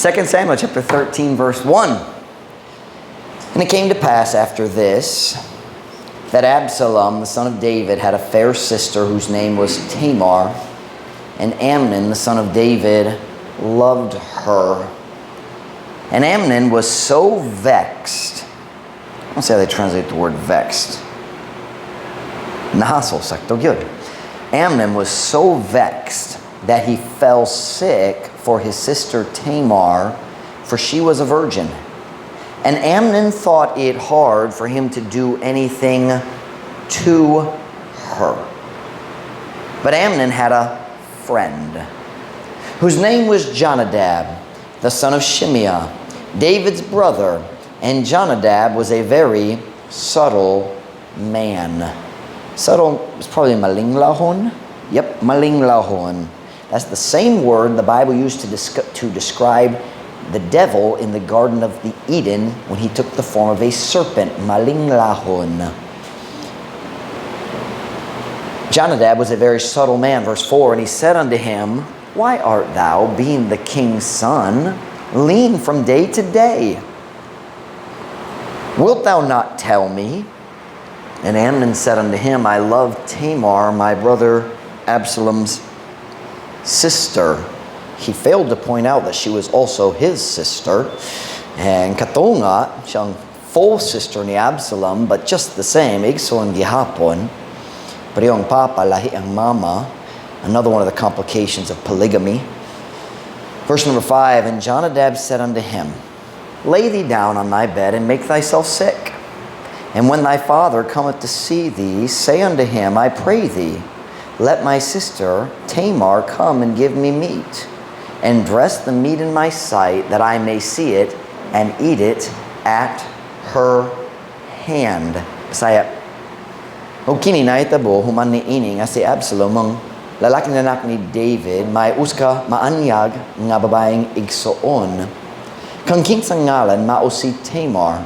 2 Samuel chapter 13, verse 1. And it came to pass after this that Absalom, the son of David, had a fair sister whose name was Tamar, and Amnon, the son of David, loved her. And Amnon was so vexed. Let's see how they translate the word "vexed." Nahasol, sakto gyud. Amnon was so vexed that he fell sick for his sister Tamar, for she was a virgin. And Amnon thought it hard for him to do anything to her. But Amnon had a friend whose name was Jonadab, the son of Shimeah, David's brother. And Jonadab was a very subtle man. Subtle is probably malinglahon. Yep, malinglahon. That's the same word the Bible used to describe the devil in the Garden of the Eden when he took the form of a serpent, malinglahon. Jonadab was a very subtle man, verse 4, and he said unto him, "Why art thou, being the king's son, lean from day to day? Wilt thou not tell me?" And Amnon said unto him, "I love Tamar, my brother Absalom's sister." He failed to point out that she was also his sister. And kato nga, siyang full sister ni Absalom, but just the same, igsoon gihapon. Pareho ang papa, lahi ang mama. Another one of the complications of polygamy. Verse number 5, "And Jonadab said unto him, Lay thee down on thy bed and make thyself sick. And when thy father cometh to see thee, say unto him, I pray thee, let my sister Tamar come and give me meat, and dress the meat in my sight, that I may see it and eat it at her hand." Bisaya. Og kini nahitabo human niini nga si Absalom, ang lalaking anak ni David, may usa ka maanyag nga babaeng igsoon. Kang kinsang ngalan mao si Tamar.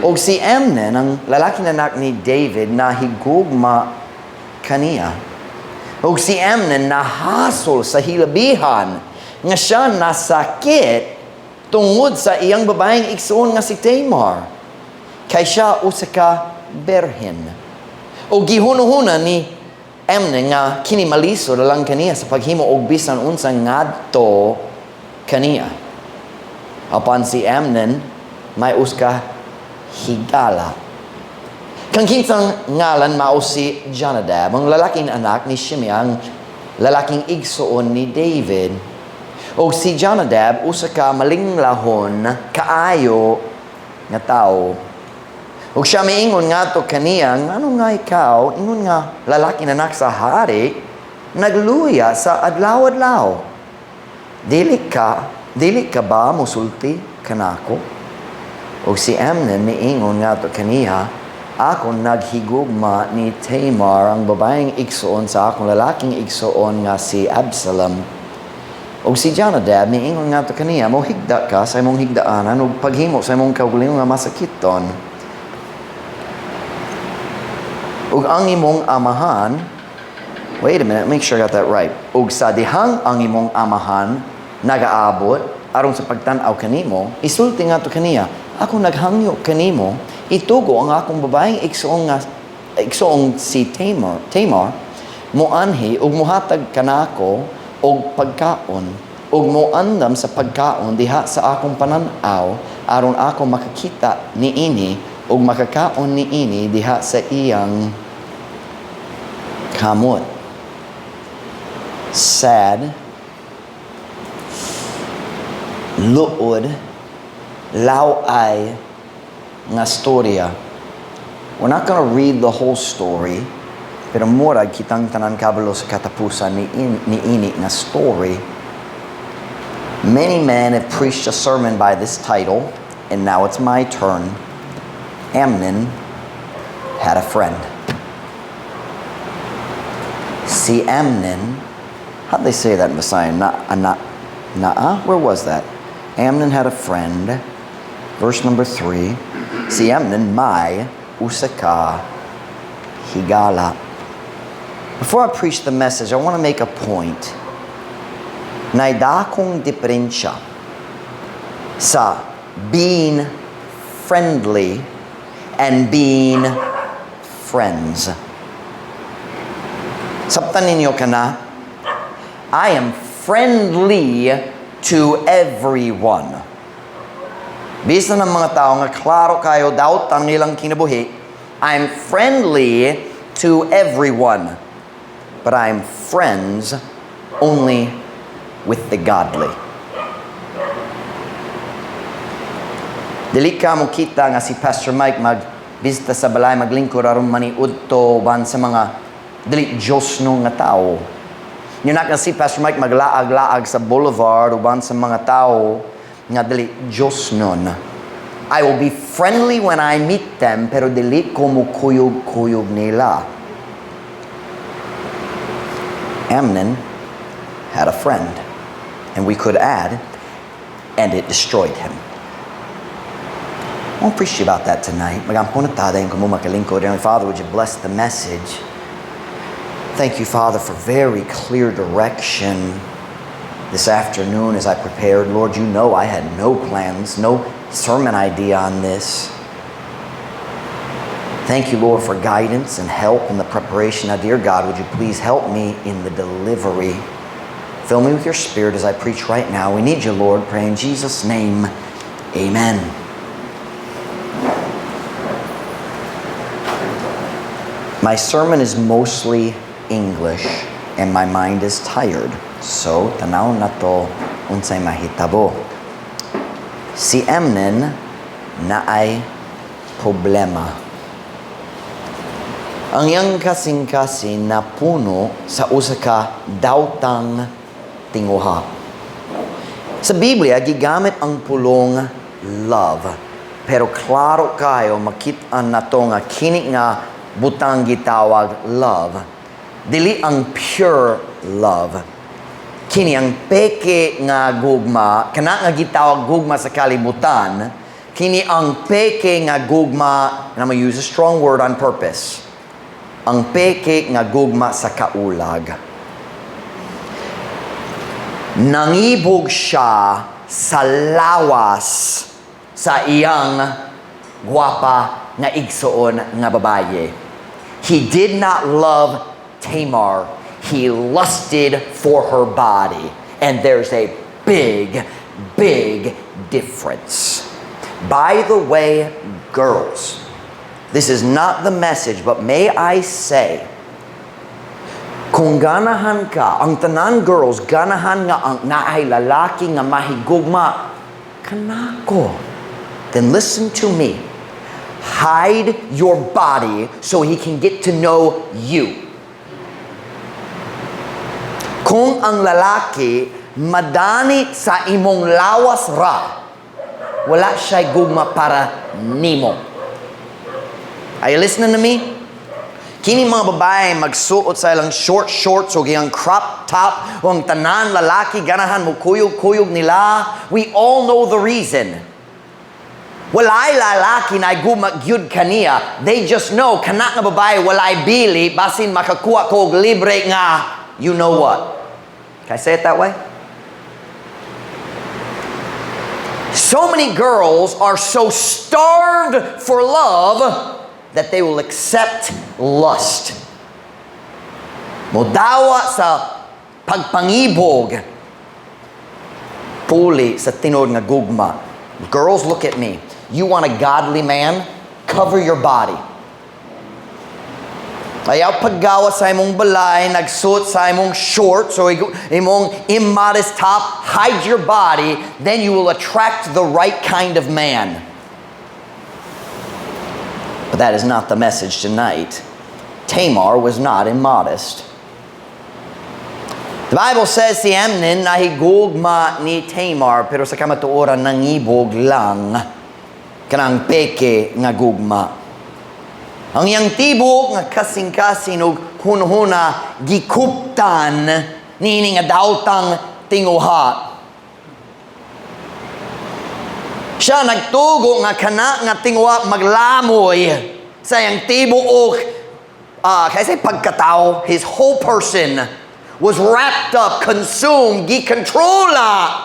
Og si Amnon, ang lalaking anak ni David, nahigugma kaniya. Og si Amnon nahasol sa hilabihan nga siya nasakit tungod sa iyang babaeng igsoon nga si Tamar. Kay siya usa ka berhen. Og gihunuhuna ni Amnon nga kini malisod lang kaniya sa paghimo og bisan unsa ngadto kaniya. Apan si Amnon may usa ka higala. Kang kinsang ngalan mao si Jonadab, ang lalaking anak ni Shimeah, ang lalaking igsoon ni David. Og si Jonadab usa ka malinglahon kaayo nga tawo. Og siya miingon ngadto kaniya, "Ngano nga ikaw, ingon nga lalaki na anak sa hari, nagluya sa adlaw-adlaw? Dili ka ba musulti kanako?" Og si Amnon miingon ngadto kaniya, "Ako naghigugma ni Tamar, ang babaeng igsoon sa akong lalaking igsoon nga si Absalom." Og si Jonadab miingon ngadto kaniya, "Mohigda ka sa imong higdaanan ug paghimo sa imong kaugalingon nga masakiton. Ug ang imong amahan," wait a minute, make sure I got that right. "Ug sa dihang ang imong amahan nagaabot aron sa pagtan-aw kanimo, isulti ngadto kaniya, 'Ako naghangyo kanimo, itugo ang akong babaeng igsoong nga igsoong si Tamar moanhi ug mohatag kanako og pagkaon ug moandam sa pagkaon diha sa akong panan-aw aron ako makakita niini ug makakaon niini diha sa iyang kamot.'" Sad, luod, law-ay nga storya. We're not going to read the whole story, pero murag kitang tanan kabalo sa katapusan ni ini nga story. Many men have preached a sermon by this title, and now it's my turn. Amnon had a friend. Si Amnon, how'd they say that in Visayan? Na, na, naa? Where was that? Amnon had a friend. Verse number 3. Si Amnon may usa ka higala. Before I preach the message, I want to make a point. Naay dakong diferensya Sa being friendly and being friends. Sabtan ninyo kana, I am friendly to everyone. Bisan ang mga tao nga klaro kayo daot ang ilang kinabuhi, I'm friendly to everyone. But I'm friends only with the godly. Dili ka mo kita nga si Pastor Mike magbisita sa balay, maglingkod aron maniudto ban sa mga dili Diyos no nga tao. You're not gonna see Pastor Mike maglaag-laag sa boulevard uban sa mga tao nga dili Diyos nun. I will be friendly when I meet them, pero dili ko mukuyog-kuyog nila. Amnon had a friend, and we could add, and it destroyed him. I won't preach to you about that tonight. Magampo na ta, dayon kamo makalingkod. Heavenly Father, would you bless the message? Thank you, Father, for very clear direction this afternoon as I prepared. Lord, you know I had no plans, no sermon idea on this. Thank you, Lord, for guidance and help in the preparation. Now, dear God, would you please help me in the delivery? Fill me with your Spirit as I preach right now. We need you, Lord. Pray in Jesus' name. Amen. My sermon is mostly English and my mind is tired. So, tanaw na to unsay mahitabo. Si Amnon naay problema. Ang iyang kasing-kasing napuno sa usa ka dawtang tinguha. Sa Biblia, gigamit ang pulong love. Pero klaro kayo, makita na to nga kini nga butang gitawag love. Dili ang pure love. Kini ang peke nga gugma, kana nga gitawag gugma sa kalibutan, kini ang peke nga gugma, and I'm gonna use a strong word on purpose, ang peke nga gugma sa kaulag. Nangibog siya sa lawas sa iyang gwapa nga igsoon nga babaye. He did not love Tamar. He lusted for her body. And there's a big, big difference. By the way, girls, this is not the message, but may I say, kung ganahan ka, ang tanan girls, ganahan nga ang naay lalaki nga mahigugma, kanako. Then listen to me. Hide your body so he can get to know you. Kung ang lalaki madani sa imong lawas ra, wala siya'y gugma para nimo. Are you listening to me? Kini mga babae magsuot sa ilang short shorts o iyang crop top o ang tanan lalaki ganahan mo kuyog-kuyog nila. We all know the reason. Walay lalaki na gugma gyud kaniya. They just know kana nga babae walay bili basin makakuha ko og libre nga you know what. Can I say it that way? So many girls are so starved for love that they will accept lust. Modawa sa pagpangibog, puli sa tinuod nga gugma. Girls, look at me. You want a godly man? Cover your body. Ayaw paggawa sa imong balay, nagsuot sa imong shorts o imong immodest top, hide your body, then you will attract the right kind of man. But that is not the message tonight. Tamar was not immodest. The Bible says si Amnon nahigugma ni Tamar, pero sa kamatuoran nangibog lang kanang peke nga gugma. Ang iyang tibok nga kasing-kasing og hunhuna gikuptan niini nga dawtang tinguha. Siya nagtugo nga kana nga tinguha maglamoy sa iyang tibuok, kasi pagkatao, his whole person was wrapped up, consumed, gikontrola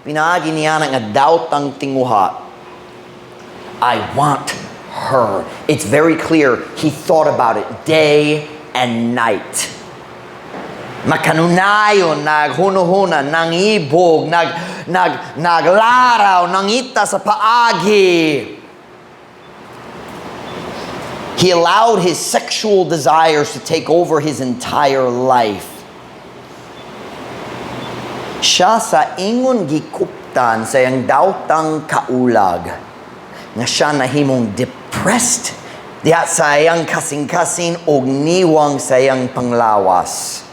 Pinaagi niya na nga daotang tinguha. I want her. It's very clear he thought about it day and night. Makanunayon, naghunuhuna, nangibog, naglaraw, nangita sa paagi. He allowed his sexual desires to take over his entire life. Siya sa ingon gikuptan sa iyang daotang kaulag nga siya nahimong depressed diha sa iyang kasing-kasing og niwang sa iyang panglawas.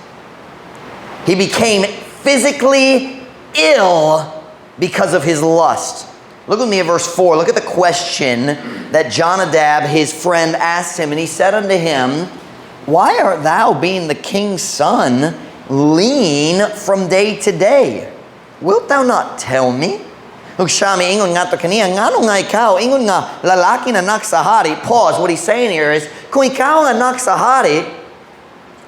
He became physically ill because of his lust. Look with me at verse 4. Look at the question that Jonadab, his friend, asked him. And he said unto him, "Why art thou, being the king's son, lean from day to day? Wilt thou not tell me?" Ug siya miingon ngadto kaniya, "Ngano nga ikaw, ingon nga lalaki na anak sa hari?" Pause. What he's saying here is, kung ikaw ang anak sa hari,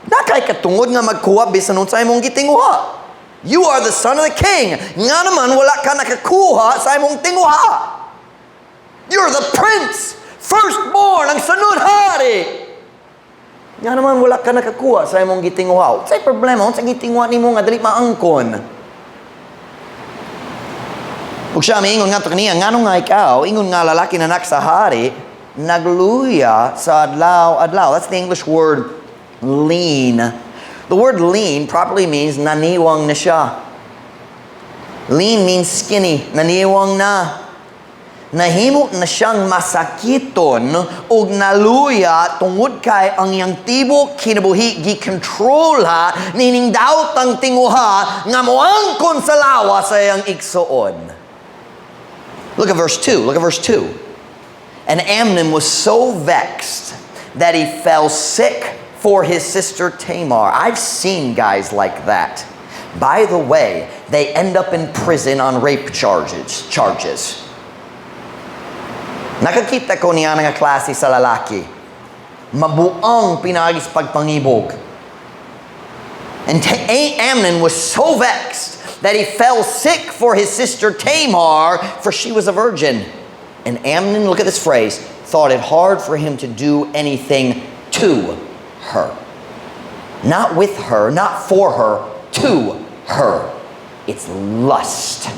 naa kay katungod nga magkuha bisan unsa imong gitinguha. You are the son of the king. Ngano man wala ka nakakuha sa imong tinguha? You're the prince, firstborn, ang sunod hari. Ngano man wala ka nakakuha sa imong gitinguha? Unsay problema? Unsay gitinguha nimo nga dili maangkon? Ug siya miingon ngadto kaniya, "Ngano nga ikaw, ingon nga lalaki na anak sa hari, nagluya sa adlaw-adlaw?" That's the English word "lean." The word "lean" properly means naniwang na siya. Lean means skinny, naniwang na. Nahimo na siyang masakiton ug naluya tungod kay ang iyang tibok kinabuhi gikontrol ha nining daotang tinguha nga moangkon sa lawas sa iyang igsuon. Look at verse 2. Look at verse 2. And Amnon was so vexed that he fell sick for his sister Tamar. I've seen guys like that. By the way, they end up in prison on rape charges. Nakakita ko niya nga klase sa lalaki. Mabuang pinaagi sa pagpangibog. And Amnon was so vexed that he fell sick for his sister Tamar, for she was a virgin. And Amnon, look at this phrase, thought it hard for him to do anything to her. Not with her, not for her, to her. It's lust.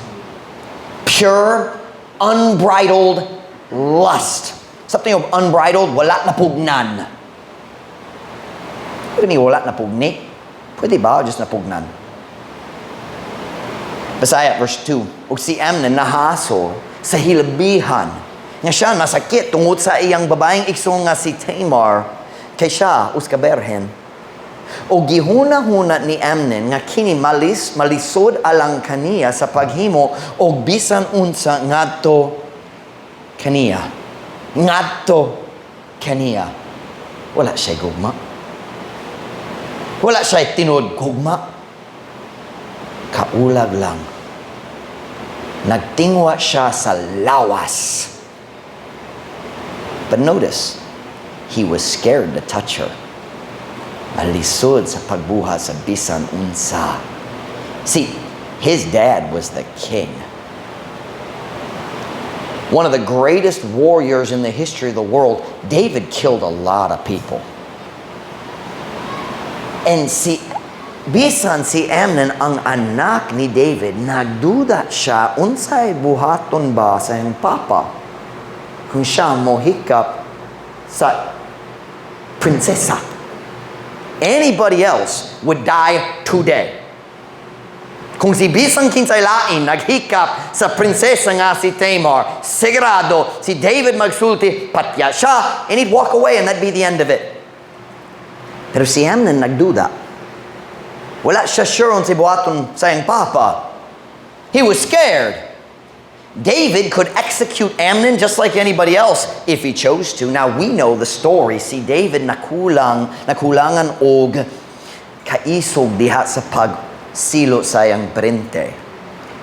Pure, unbridled lust. Something of unbridled, wala na pugnan. Pwede may wala na pugni? Pwede ba? O just napugnan? Bisaya, verse 2. Ug si Amnon nahasol sa hilabihan nga siya nasakit tungod sa iyang babaeng igsoon nga si Tamar, kay siya usa ka berhen. O gihuna-huna ni Amnon nga kini malisod alang kaniya sa paghimo og bisan unsa ngadto kaniya. Ngadto kaniya. Wala siya gugma. Wala siya tinuod gugma. Kaulag lang. Nagtinguha siya sa lawas. But notice, he was scared to touch her. Malisod sa pagbuhat sa bisan unsa. See, his dad was the king. One of the greatest warriors in the history of the world. David killed a lot of people. And si bisan si Amnon ang anak ni David, nagduda siya unsay buhaton ba sa iyang papa kung siya mohikap sa prinsesa. Anybody else would die today. Kung si bisan kinsay lain naghikap sa prinsesa nga si Tamar, sigurado si David magsulti, patya siya, and he'd walk away and that'd be the end of it. Pero si Amnon nagduda. Wala siya sure unsay buhaton sa iyang papa. He was scared. David could execute Amnon just like anybody else if he chose to. Now we know the story. Si David nakulangan og kaisog diha sa pagsilo sa iyang parente.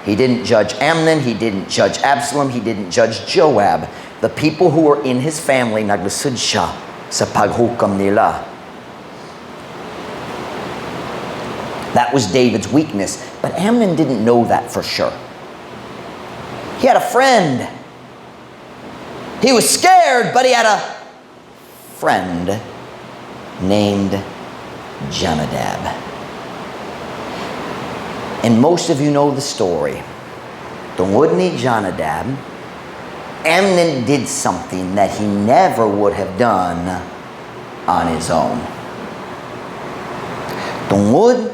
He didn't judge Amnon, he didn't judge Absalom, he didn't judge Joab. The people who were in his family, naglisod siya sa paghukam nila. That was David's weakness. But Amnon didn't know that for sure. He had a friend. He was scared, but he had a friend named Jonadab. And most of you know the story. Tungod ni Jonadab, Amnon did something that he never would have done on his own. Tungod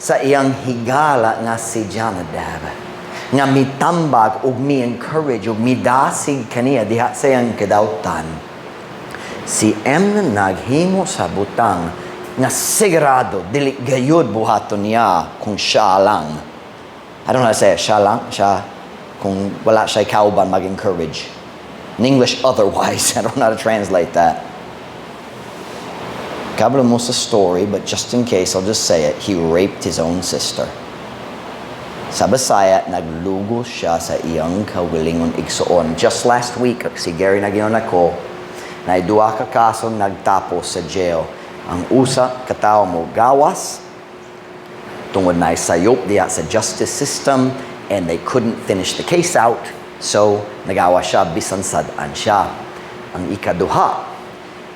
sa iyang higala nga si Jonadab, nga mitambag ug mi-encourage ug midasig kaniya diha sa iyang kadawtan, si Amnon naghimo sa butang nga sigurado dili gayud buhaton niya kung siya lang. I don't know how to say it. Siya lang, siya, kung wala siya kauban mag-encourage. In English, otherwise. I don't know how to translate that. Kabalo mo sa story, but just in case, I'll just say it. He raped his own sister. Sa Bisaya, naglugo siya sa iyang kaugalingon igsuon. Just last week, si Gary nag-ingon nako, na duha ka kaso nagtapos sa jail. Ang usa katawo mo gawas tungod na sayop diha sa justice system and they couldn't finish the case out. So, nagawas siya, bisan sad-an siya. Ang ikaduha,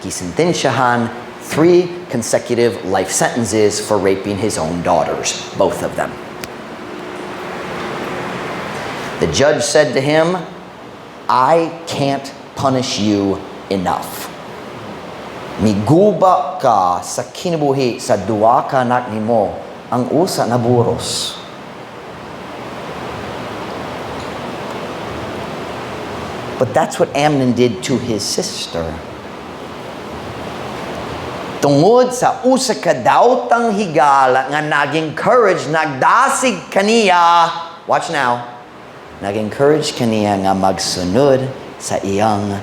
gisentensyahan 3 consecutive life sentences for raping his own daughters, both of them. The judge said to him, "I can't punish you enough. Miguba ka sa kinabuhi sa duha ka anak nimo, ang usa na buros." But that's what Amnon did to his sister. Tungod sa usa ka daotang higala nga nag-encourage, nagdasig kaniya, watch now, nag-encourage kaniya nga magsunod sa iyang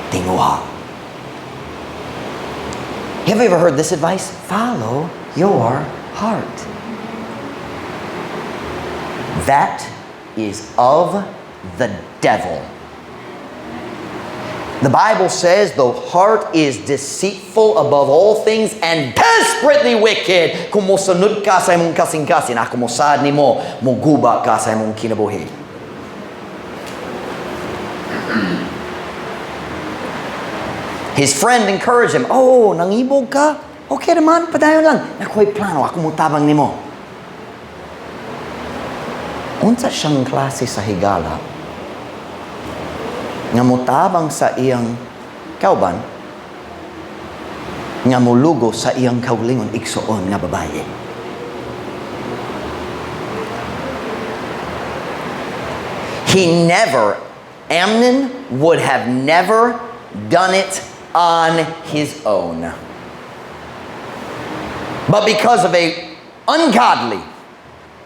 tinguha. Have you ever heard this advice? Follow your heart. That is of the devil. The Bible says the heart is deceitful above all things and desperately wicked. Kung mosunod ka sa imong kasing-kasing, ako mosad nimo, moguba ka sa imong kinabuhi. His friend encouraged him, "Oh, nangibog ka? Okay naman, padayon lang. Nakoy plano, ako motabang nimo." Unsa siyang klase sa higala nga motabang sa iyang kauban nga molugo sa iyang kaugalingon igsuon nga babaye? He never, Amnon would have never done it on his own. But because of a ungodly,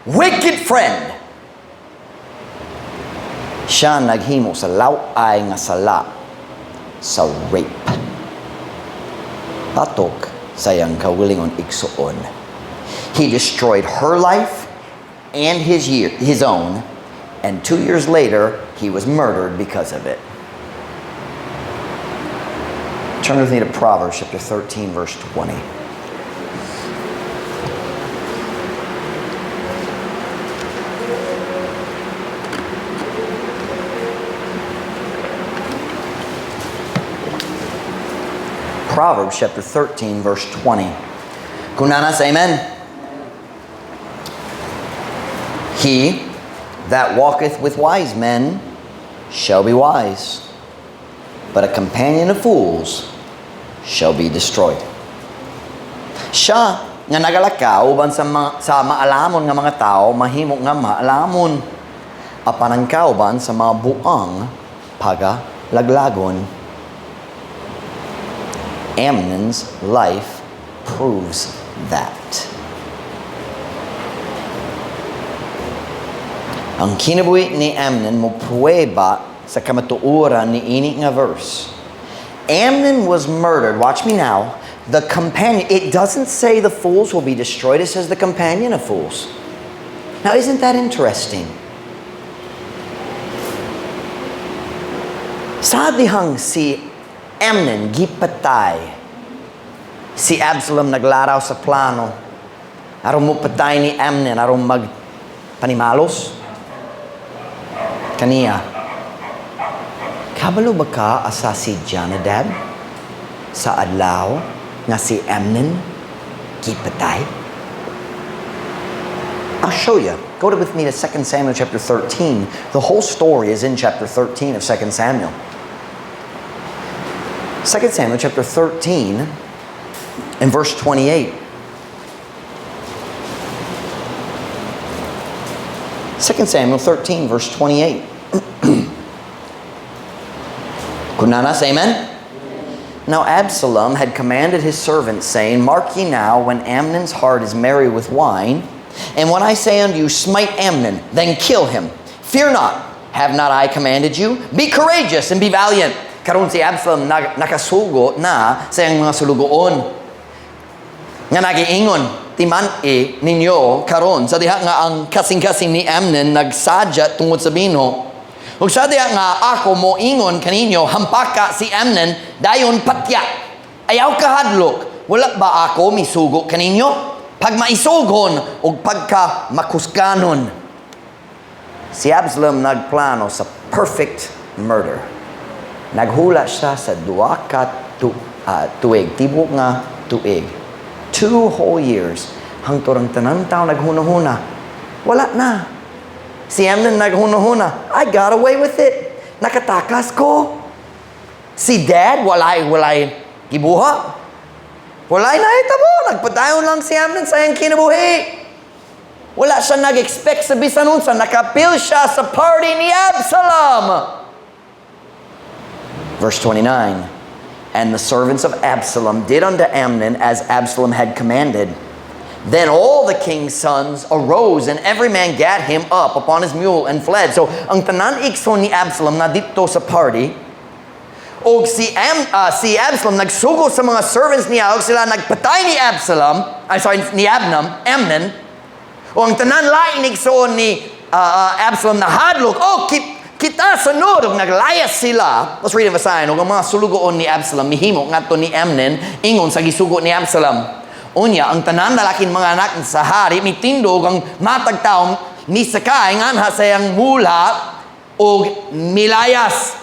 wicked friend, siya naghimo sa law-ay nga sala sa rape batok sa iyang kaugalingon igsuon. He destroyed her life and his own, and 2 years later, he was murdered because of it. Turn with me to Proverbs chapter 13, verse 20. Proverbs chapter 13, verse 20. Kung naa na, say amen. He that walketh with wise men shall be wise, but a companion of fools shall be destroyed. Siya nga nagalakaw uban sa maalamon nga mga tao, mahimo nga maalamon. Apan ang kauban sa mga buang pagalaglagon. Amnon's life proves that. Ang kinabuhi ni Amnon mo pruweba sa kamatuoran ni ini nga verse. Amnon was murdered. Watch me now. The companion, it doesn't say the fools will be destroyed. It says the companion of fools. Now, isn't that interesting? Sa dihang si Amnon gipatay, si Absalom naglaraw sa plano aron mo patay ni Amnon aron magpanimalos. Kaniya, "Kabalo ba ka asa si Jonadab sa adlaw nga si Amnon gipatay?" I'll show you. Go to with me to 2 Samuel chapter 13. The whole story is in chapter 13 of 2 Samuel. 2 Samuel chapter 13 and verse 28. 2 Samuel 13 verse 28. Kunanas, amen? Now Absalom had commanded his servants, saying, "Mark ye now when Amnon's heart is merry with wine, and when I say unto you, 'Smite Amnon,' then kill him. Fear not, have not I commanded you? Be courageous and be valiant." Karon si Absalom nakasugo na sa iyang mga sulugoon nga nagiingon, "Timan-i ninyo karon sa diha nga ang kasing-kasing ni Amnon nagsadya tungod sa bino. Ug sa diha nga ako moingon kaninyo, 'Hampaka si Amnon,' dayon patya. Ayaw kahadlok. Wala ba ako misugo kaninyo? Pagmaisugon ug pagka makusganon." Si Absalom nagplano sa perfect murder. Naghula siya sa duha ka tuig, tibok nga tuig. 2 whole years. Hangtod ang tanan tao naghuna-huna, "Wala na." Si Amnon naghuna-huna, "I got away with it. Nakatakas ko. Si Dad, walay gibuha. Walay nahitabo. Nagpadayon lang si Amnon sa iyang kinabuhi." Wala siya nag-expect sa bisan unsa. Nakapil siya sa party ni Absalom. Verse 29. And the servants of Absalom did unto Amnon as Absalom had commanded. Then all the king's sons arose, and every man gat him up upon his mule and fled. So, ang tanan igsoon ni Absalom na didto sa party, og si Absalom nagsugo sa mga servants niya, og sila nagpatay ni Absalom, ay sorry, ni Amnon, o ang tanan lain igsoon ni Absalom na hadlok, "Oh, kita sunod," og naglayas sila. Let's read in Visayan. Og ang mga sulugoon ni Absalom mihimo ngadto ni Amnon ingon sa gisugo ni Absalom. Unya ang tanan lalaking mga anak sa hari mitindog, ang matag tawo misakay nganha sa iyang mula og milayas.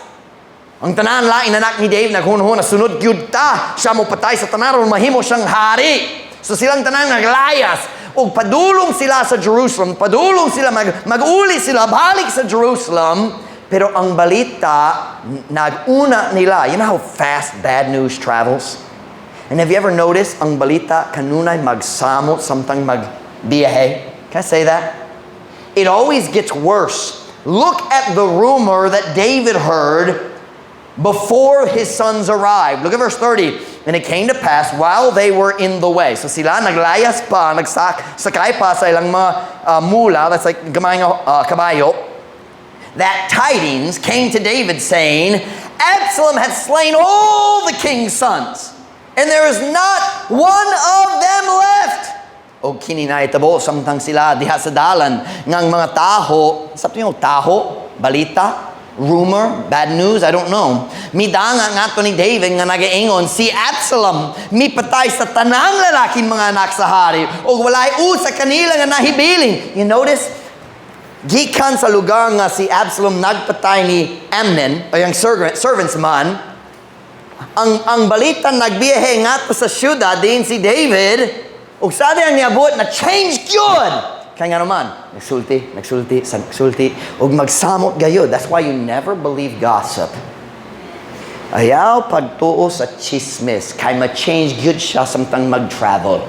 Ang tanan lain anak ni David naghunhuna, "Sunod gyud ta, siya mo patay sa tanan aron mahimo siyang hari." So silang tanan naglayas og padulong sila sa Jerusalem, padulong sila, mag-uli sila balik sa Jerusalem, pero ang balita nag-una nila. You know how fast bad news travels? And have you ever noticed ang balita kanunay magsamot samtang magbiyahe? Can I say that? It always gets worse. Look at the rumor that David heard before his sons arrived. Look at verse 30. And it came to pass while they were in the way. So sila naglayas pa, nagsakay pa sa ilang mga mula, that's like gamay nga kabayo, that tidings came to David, saying, "Absalom hath slain all the king's sons, and there is not one of them left." O kini nahitabo samtang sila diha sa dalan ngang mga taho, sa yung taho, balita, rumor, bad news, I don't know. Midanga ngadto ni David nga nagaingon, "Si Absalom mipatay sa tanang lalaking mga anak sa hari ug walay usa kanila nga nahibilin." You notice, gikan sa lugar nga si Absalom nagpatay ni Amnon, o yung servants man, ang balita nagbiyahe ngadto sa syudad din si David, ug sa diyang niabot na change gyud. Kaya nga naman, nagsulti, nagsulti, nagsulti, ug magsamot gayud. That's why you never believe gossip. Ayaw pagtuo sa chismis, kay ma-change gyud siya samtang mag-travel.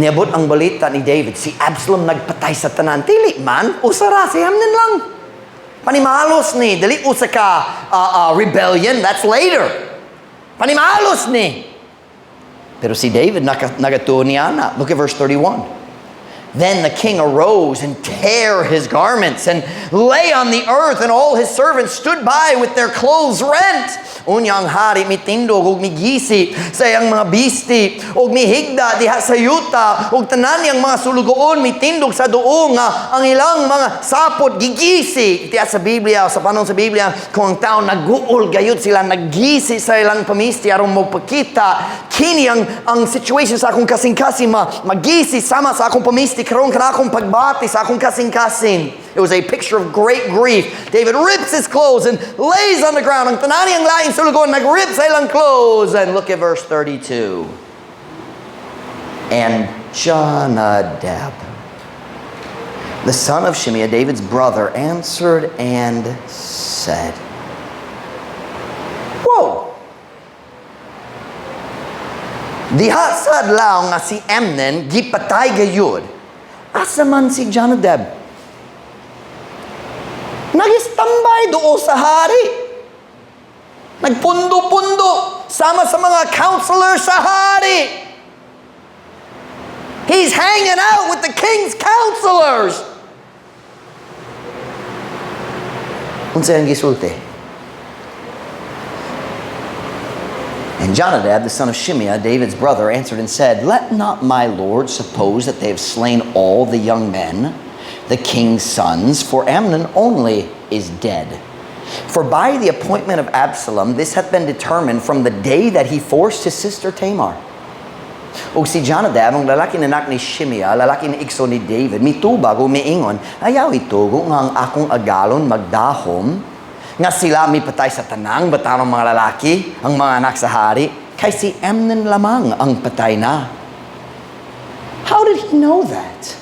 Niabot ang balita ni David, si Absalom nagpatay sa tanan. Dili man, usa ra, si Amnon lang. Panimalos ni, dili usa ka rebellion, that's later. Panimalos ni. Pero si David nagatuo niya na. Look at verse 31. Then the king arose and tare his garments and lay on the earth, and all his servants stood by with their clothes rent. Unyang hari mitindog ug migisi sa iyang mga bisti ug mihigda diha sa yuta, ug tanan niyang mga sulugoon mitindog sa duong nga ang ilang mga sapot gigisi. Tiya sa Biblia, sa panahon sa Biblia, kung ang tao naguol gayud, sila naggisi sa ilang pamisti aron mopakita, "Kini ang situation sa akong kasing-kasing, magisi sama sa akong pamisti." Katristi karon kana akong pagbati sa akong kasing-kasing. It was a picture of great grief. David rips his clothes and lays on the ground. Ang tanan niyang laing sulugoon, nag-rip sa ilang clothes. And look at verse 32. "And Jonadab, the son of Shimeah, David's brother, answered and said." Whoa! Diha sa adlaw nga si Amnon gipatay gayud, asa man si Jonadab? Nag-istambay duol sa hari. Nagpundo-pundo sama sa mga counselor sa hari. He's hanging out with the king's counselors. Unsa ang gisulti? "And Jonadab, the son of Shimeah, David's brother, answered and said, 'Let not my lord suppose that they have slain all the young men, the king's sons, for Amnon only is dead. For by the appointment of Absalom, this hath been determined from the day that he forced his sister Tamar.'" Ug si Jonadab, ang lalaki na anak ni Shimeah, lalaki ni igsoon ni David, mitubag ug miingon, "Ayaw itugo nga ang akong agalon magdahom, nga sila mipatay sa tanang batanong mga lalaki, ang mga anak sa hari, kay si Amnon lamang ang patay na." How did he know that?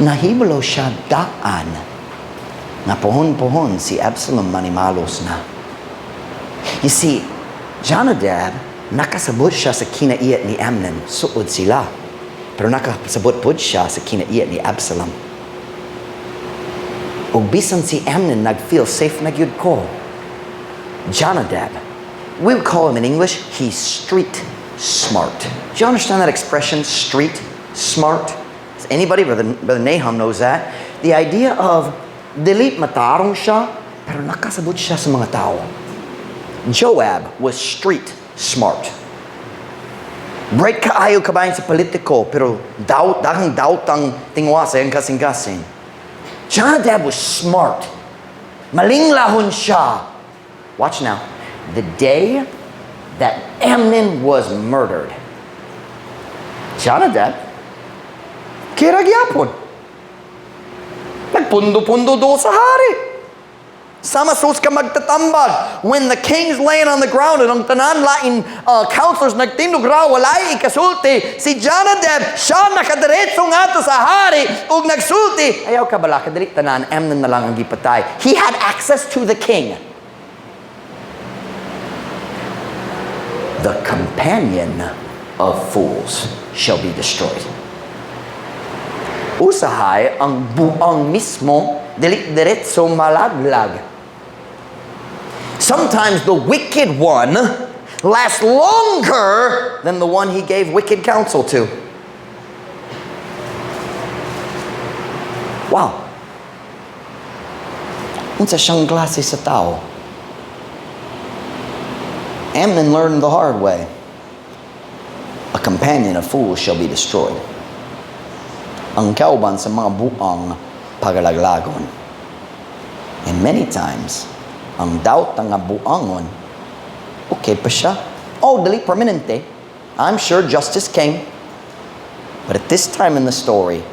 Nahibalo siya daan na pohon-pohon si Absalom manimalos na. You see, Jonadab, nakasabot siya sa kinaiya ni Amnon, suod sila. Pero nakasabot pod siya sa kinaiya ni Absalom. Ug bisan si Amnon nag-feel safe na gyud ko, Jonadab, we would call him in English, he's street smart. Do you understand that expression, street smart? Does anybody? Brother Nahum knows that. The idea of dili matarong siya, pero nakasabot siya sa mga tao. Joab was street smart. Bright kaayo kabahin sa politiko, pero doubt, daghang doubt ang tingwa sa iyang kasing-kasing. Jonadab was smart. Malinglahon siya. Watch now. The day that Amnon was murdered, Jonadab, kira gyapon. Nagpundo-pundo do sa hari. Sama sus ka magtatambag. When the king's laying on the ground and ang tanan lain counselors nagtindog ra, walay ikasulti. Si Jonadab, siya nakadiretso ngadto sa hari ug nagsulti, "Ayaw ka balaka, dili tanan, Amnon na lang ang gipatay." He had access to the king. The companion of fools shall be destroyed. Usahay ang buang mismo dili diretso malaglag. Sometimes the wicked one lasts longer than the one he gave wicked counsel to. Wow. Unsa siyang klase sa tao? Amnon learned the hard way. A companion of fools shall be destroyed. Ang kauban sa mga buang pagalaglagon. And many times, ang doubt nga buangon, okay pa siya. Oh, dili permanente. I'm sure justice came. But at this time in the story,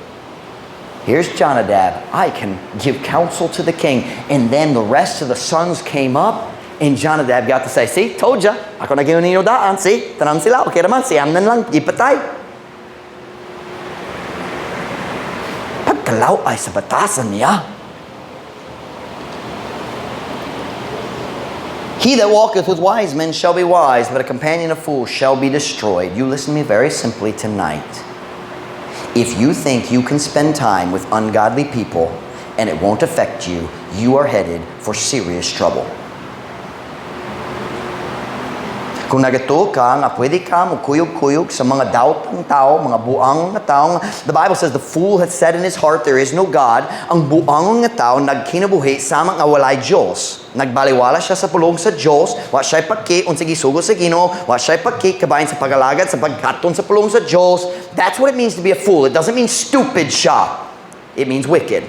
here's Jonadab. I can give counsel to the king. And then the rest of the sons came up, and Jonadab got to say, "See, told ya. Ako na ninyo daan. See, tanan sila. Okay naman, si Amnon lang, ipatay." Pagkalaw ay sa batasan niya. He that walketh with wise men shall be wise, but a companion of fools shall be destroyed. You listen to me very simply tonight. If you think you can spend time with ungodly people and it won't affect you, you are headed for serious trouble. Kung nagatuo ka nga pwede ka mukuyog-kuyog sa mga doubt ng tao, mga buang nga tao, the Bible says the fool hath said in his heart, "There is no God." Ang buang nga tao nagkinabuhi sama nga walay Diyos. Nagbaliwala siya sa pulong sa Diyos, wa siya'y paki unsa gisugo sa Ginoo, wa siya'y paki kabahin sa pagalagad sa pagkaton sa pulong sa Diyos. That's what it means to be a fool. It doesn't mean stupid siya. It means wicked,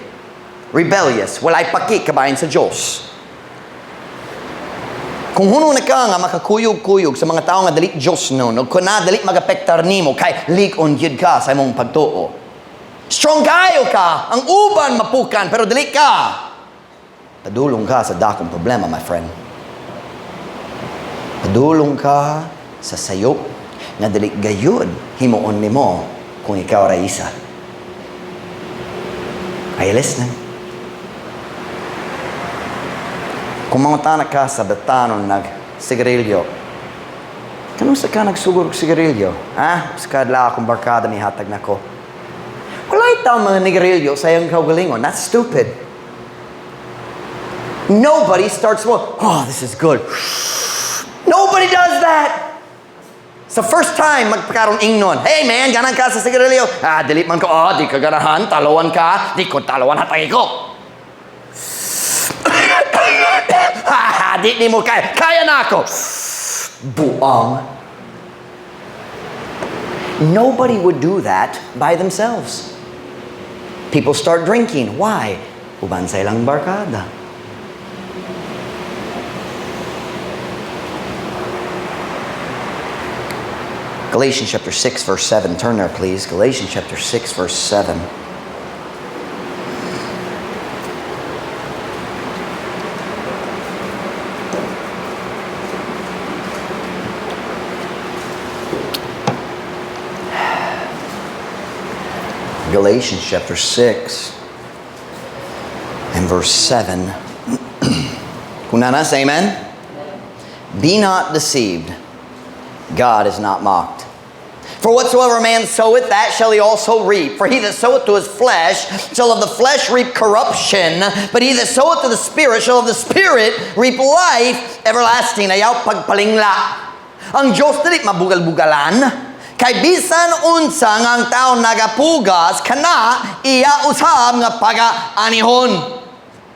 rebellious, walay paki kabahin sa Diyos. Kung hunong na ka nga makakuyog-kuyog sa mga tao nga dili Diyosnon, o kuna dili magapektar nimo, kay lig-on gyud ka sa imong pagtuo. Strong kayo ka, ang uban mapukan, pero dili ka. Padulong ka sa dakong problema, my friend. Padulong ka sa sayop nga dili gayud himuon nimo kung ikaw ra isa. Are you listening? Kung mangutana ka sa batanon nag sigarilyo, kanus-a ka nagsugod og sigarilyo? Ah, sa kadlaw akong barkada nihatag nako. Wala'y tao mga nigarilyo sa iyang kaugalingon. That's stupid. Nobody starts smoking. "Oh, this is good." Nobody does that. Sa first time, magpakaroon ingnon, "Hey man, ganahan ka sa sigarilyo?" "Ah, dili man ko." "Oh, di ka ganahan, talawan ka." "Di ko talawan, hatagi ko." "Ha, di nimo kaya." "Kaya nako." Buang. Nobody would do that by themselves. People start drinking. Why? Uban sa ilang barkada. Galatians chapter 6, verse 7. Turn there, please. Galatians chapter 6, verse 7. Galatians chapter 6 and verse 7. Kung naa na, say amen. Be not deceived. God is not mocked. For whatsoever a man soweth, that shall he also reap. For he that soweth to his flesh shall of the flesh reap corruption, but he that soweth to the Spirit shall of the Spirit reap life everlasting. Ayaw pagpalingla. Ang Diyos dili mabugal-bugalan. Kay bisan unsa nga ang tao nagapugas, kana iya usab nga pagaanihon.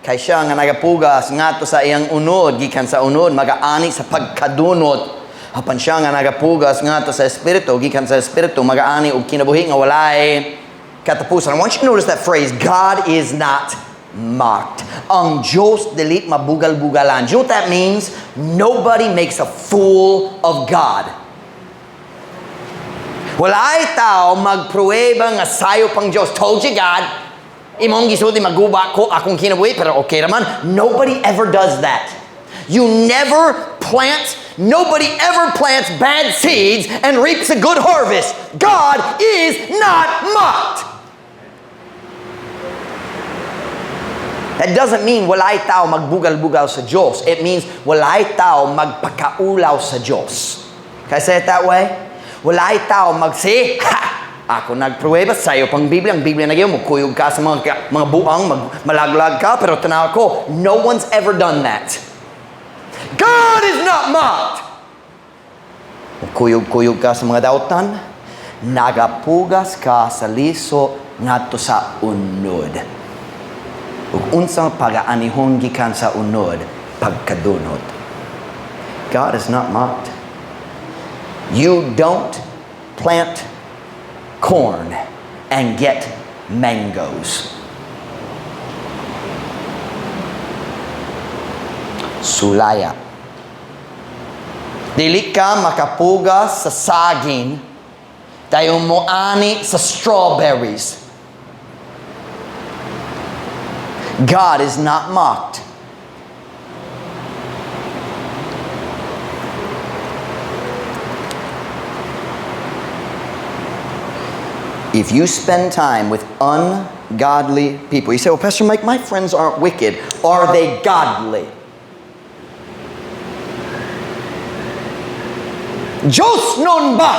Kay siya nga nagapugas ngadto sa iyang unod, gikan sa unod magaani sa pagkadunot. Apan siya nga nagapugas ngadto sa Espiritu, gikan sa Espiritu magaani og kinabuhi nga walay katapusan. I want you to notice that phrase, "God is not mocked." Ang Diyos dili mabugal-bugalan. Do you know what that means? Nobody makes a fool of God. Walay tao magpruweba nga sayop ang Diyos. "Told you, God. Imong gisulti maguba ko akong kinabuhi, pero okay raman." Nobody ever does that. You never plant, nobody ever plants bad seeds and reaps a good harvest. God is not mocked. That doesn't mean walay tao magbugal-bugal sa Diyos. It means walay tao magpakaulaw sa Diyos. Can I say it that way? Walay tao magsi, "Ha! Ako nagpruweba, sayop ang Biblia. Ang Biblia nagyo, mukuyog ka sa mga buang, malaglag ka, pero tanaw ko." No one's ever done that. God is not mocked. Mukuyog-kuyog ka sa mga dautan, nagapugas ka sa liso ngadto sa unod. Ug unsang pagaanihon gikan sa unod, pagkadunot. God is not mocked. You don't plant corn and get mangoes. Sulaya. Dili ka makapugas sa saging dayon moani sa strawberries. God is not mocked. If you spend time with ungodly people, you say, "Well, Pastor Mike, my friends aren't wicked." Are they godly? Diyosnon ba?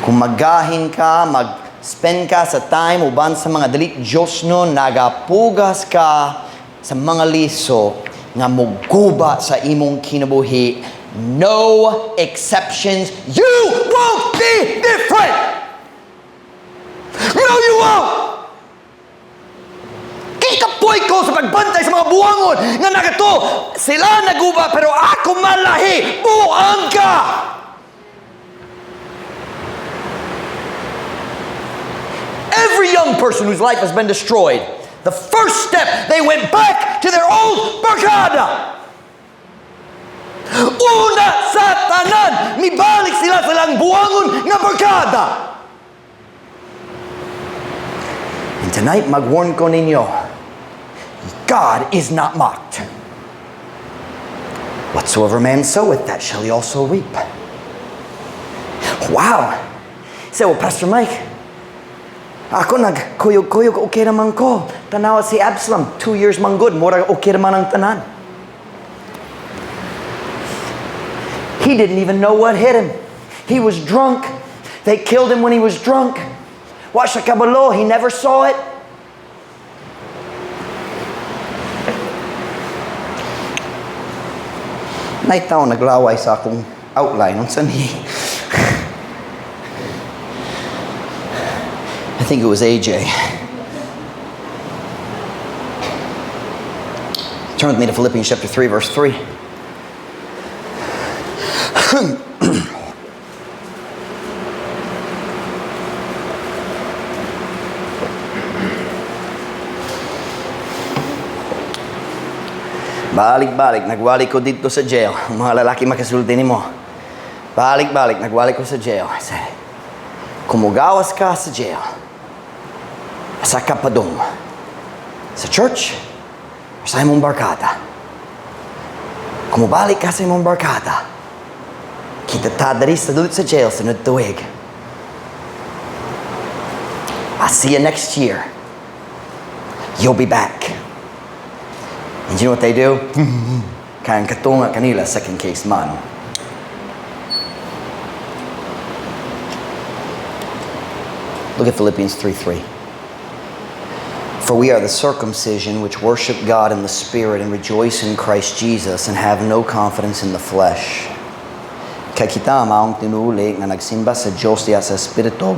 Kung magahin ka, mag-spend ka sa time uban sa mga dili Diyosnon, nagapugas ka sa mga liso nga muguba sa imong kinabuhi. No exceptions. You won't be different! No, you won't! Kikapoy ko sa pagbantay sa mga buangon nga nagato. "Sila naguba pero ako malahi." Buang ka! Every young person whose life has been destroyed, the The first step, they went back to their old barkada. Una sa tanan, mibalik sila sa ilang buangon nga barkada. And tonight, mag-warn ko ninyo, God is not mocked. Whatsoever man soweth, that shall he also reap. Wow! Say, "Well, Pastor Mike, ako nagkuyog-kuyog, okay naman ko. Tanawa si Absalom, 2 years man good, mura okay naman ang tanan." He didn't even know what hit him. He was drunk. They killed him when he was drunk. Wa siya kabalo, he never saw it. Naay tao naglaway sa akong outline. Unsa ni? I think it was AJ. Turn with me to Philippians chapter 3, verse 3. Balik-balik, nagwali ko didto sa jail. Ang mga lalaki makasulti nimo. Balik-balik, nagwali ko sa jail. I said, "Kung mugawas ka sa jail, asa ka padung? Sa church? Or sa imong barkada? Kung mubalik ka sa imong barkada, kita ta diri sa dulot sa jail sa tuig. I'll see you next year. You'll be back." And you know what they do? Kaya ang katunga kanila, second case man. Look at Philippians 3:3. For we are the circumcision which worship God in the Spirit and rejoice in Christ Jesus and have no confidence in the flesh. Kay kita maong tinuli nga nagsimba sa Dios diha sa Espiritu ug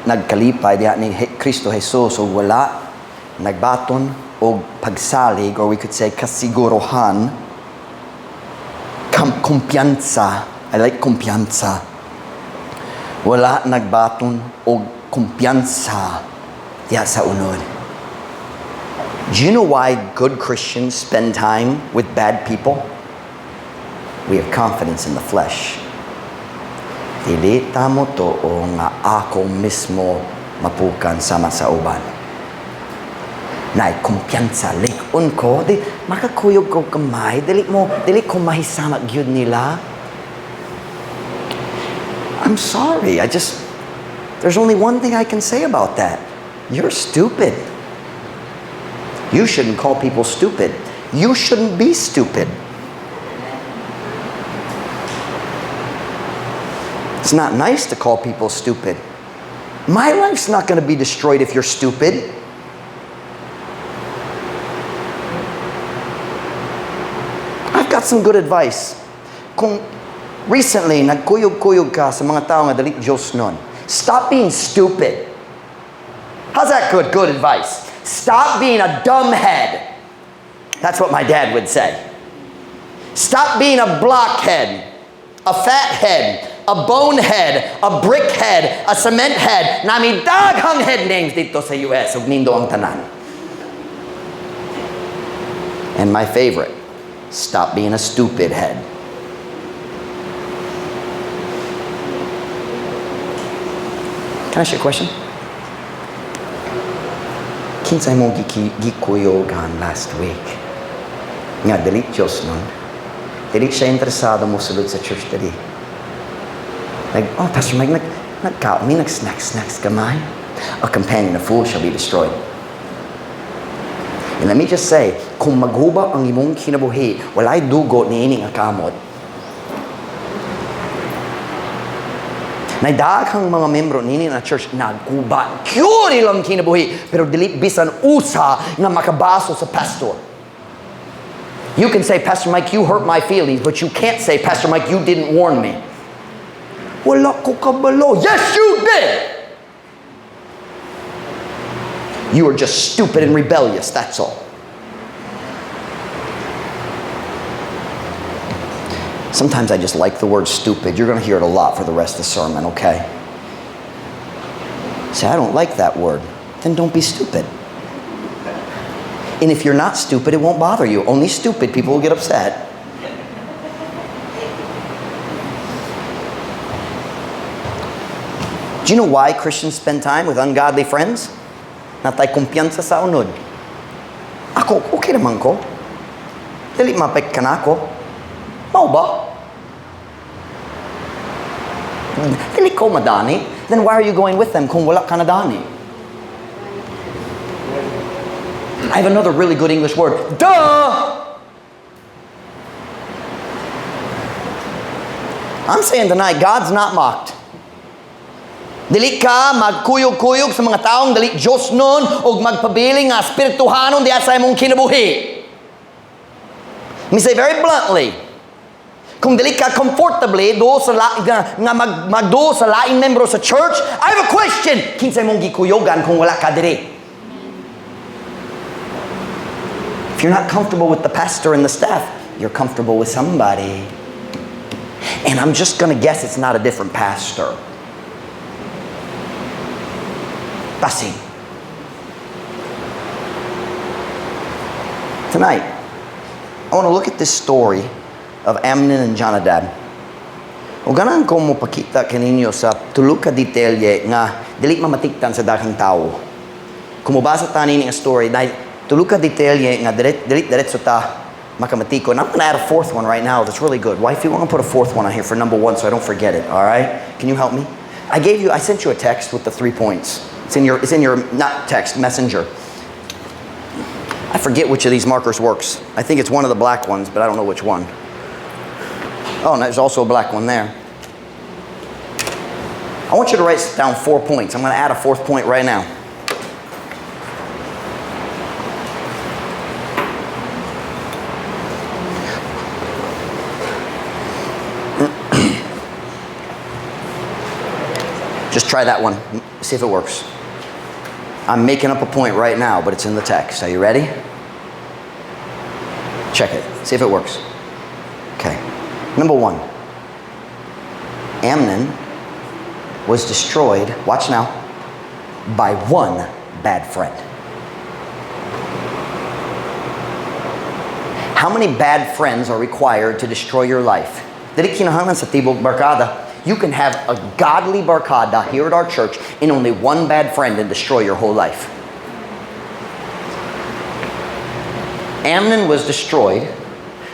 nagkalipay diha ni Kristo Jesus ug wala nagbaton og pagsalig, or we could say kasigurohan, kumpiyansa. I like kumpiyansa. Wala nagbaton og kumpiyansa diha sa unod. Do you know why good Christians spend time with bad people? We have confidence in the flesh. Dili ta motuo nga ako mismo mapukan sama sa uban. Naay kumpiyansa, lig-on ko, di makakuyog ko kamay, dili mo, dili ko mahisama gyud nila. I'm sorry, there's only one thing I can say about that. You're stupid. You shouldn't call people stupid. You shouldn't be stupid. It's not nice to call people stupid. My life's not going to be destroyed if you're stupid. I've got some good advice. Kung recently nagkuyog-kuyog ka sa mga tao nga dili Diyosnon, stop being stupid. How's that good? Good advice. Stop being a dumbhead. That's what my dad would say. Stop being a blockhead, a fathead, a bonehead, a brickhead, a cement head. Naa mi daghang head names didto sa US ug nindo ang tanan. And my favorite, stop being a stupid head. Can I ask you a question? Kinsay mo gikuyogan last week? Nga, dili Diyosnon. Dili siya interesado mo sulod sa church dili. Like, "Oh, Pastor Mike, nagkaon mi, nag-snacks, snacks gamay." A companion of fools shall be destroyed. And let me just say, kung maghuba ang imong kinabuhi, walay dugo ni ini nga kamot. Naay daghang mga membro nini na church nagguba. Gyud ilang kinabuhi, pero dili bisan usa nga makabaso sa pastor. You can say, "Pastor Mike, you hurt my feelings," but you can't say, "Pastor Mike, you didn't warn me." Wala ko kabalo. Yes, you did! You are just stupid and rebellious, that's all. Sometimes I just like the word "stupid." You're going to hear it a lot for the rest of the sermon, okay? Say, "I don't like that word." Then don't be stupid. And if you're not stupid, it won't bother you. Only stupid people will get upset. Do you know why Christians spend time with ungodly friends? Naa tay kumpiyansa sa unod. Ako, okay naman ko. Dili mapek ka na ako. Mao ba? Dili ko madani. Then why are you going with them kung wala ka na dani? I have another really good English word. Duh! I'm saying tonight, God's not mocked. Dili ka magkuyog-kuyog sa mga taong dili Diyosnon o magpabiling nga espirituhanon diha sa imong kinabuhi. Let me say very bluntly, kung dili ka comfortably do sa la, nga magdo sa laing membro sa church, I have a question. Kinsa imong gikuyogan kung wala ka diri? If you're not comfortable with the pastor and the staff, you're comfortable with somebody. And I'm just gonna guess it's not a different pastor. Basin. Tonight, I want to look at this story of Amnon and Jonadab. O ganahan ko mo pakita kaninyo sa tulo ka detalye nga dili mamatiktan sa daghang tao. Kung mobasa ta nini nga story, dahil tulo ka detalye nga dili diretso ta makamatiko. And I'm gonna add a fourth one right now that's really good. Wifey, we're gonna put a fourth one on here for number one so I don't forget it, all right? Can you help me? I sent you a text with the 3 points. It's in your, not text, messenger. I forget which of these markers works. I think it's one of the black ones, but I don't know which one. Oh, and there's also a black one there. I want you to write down 4 points. I'm going to add a fourth point right now. Just try that one. See if it works. I'm making up a point right now, but it's in the text. Are you ready? Check it. See if it works. Okay. Number one, Amnon was destroyed, watch now, by one bad friend. How many bad friends are required to destroy your life? Dili kinahanglan sa tibok barkada. You can have a godly barkada here at our church and only one bad friend and destroy your whole life. Amnon was destroyed.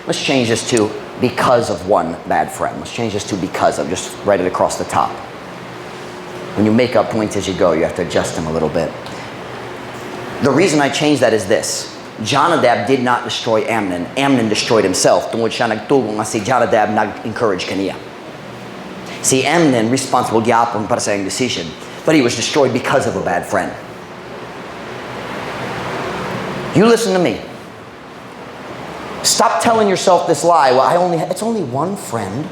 Let's change this to because of one bad friend. Let's change this to because of. Just write it across the top. When you make up points as you go, you have to adjust them a little bit. The reason I changed that is this. Jonadab did not destroy Amnon. Amnon destroyed himself. Tungod siya nagtuo nga si Jonadab nag-encourage kaniya. Si Amnon responsible gyapon para sa iyang decision, but he was destroyed because of a bad friend. You listen to me. Stop telling yourself this lie. Well, it's only one friend.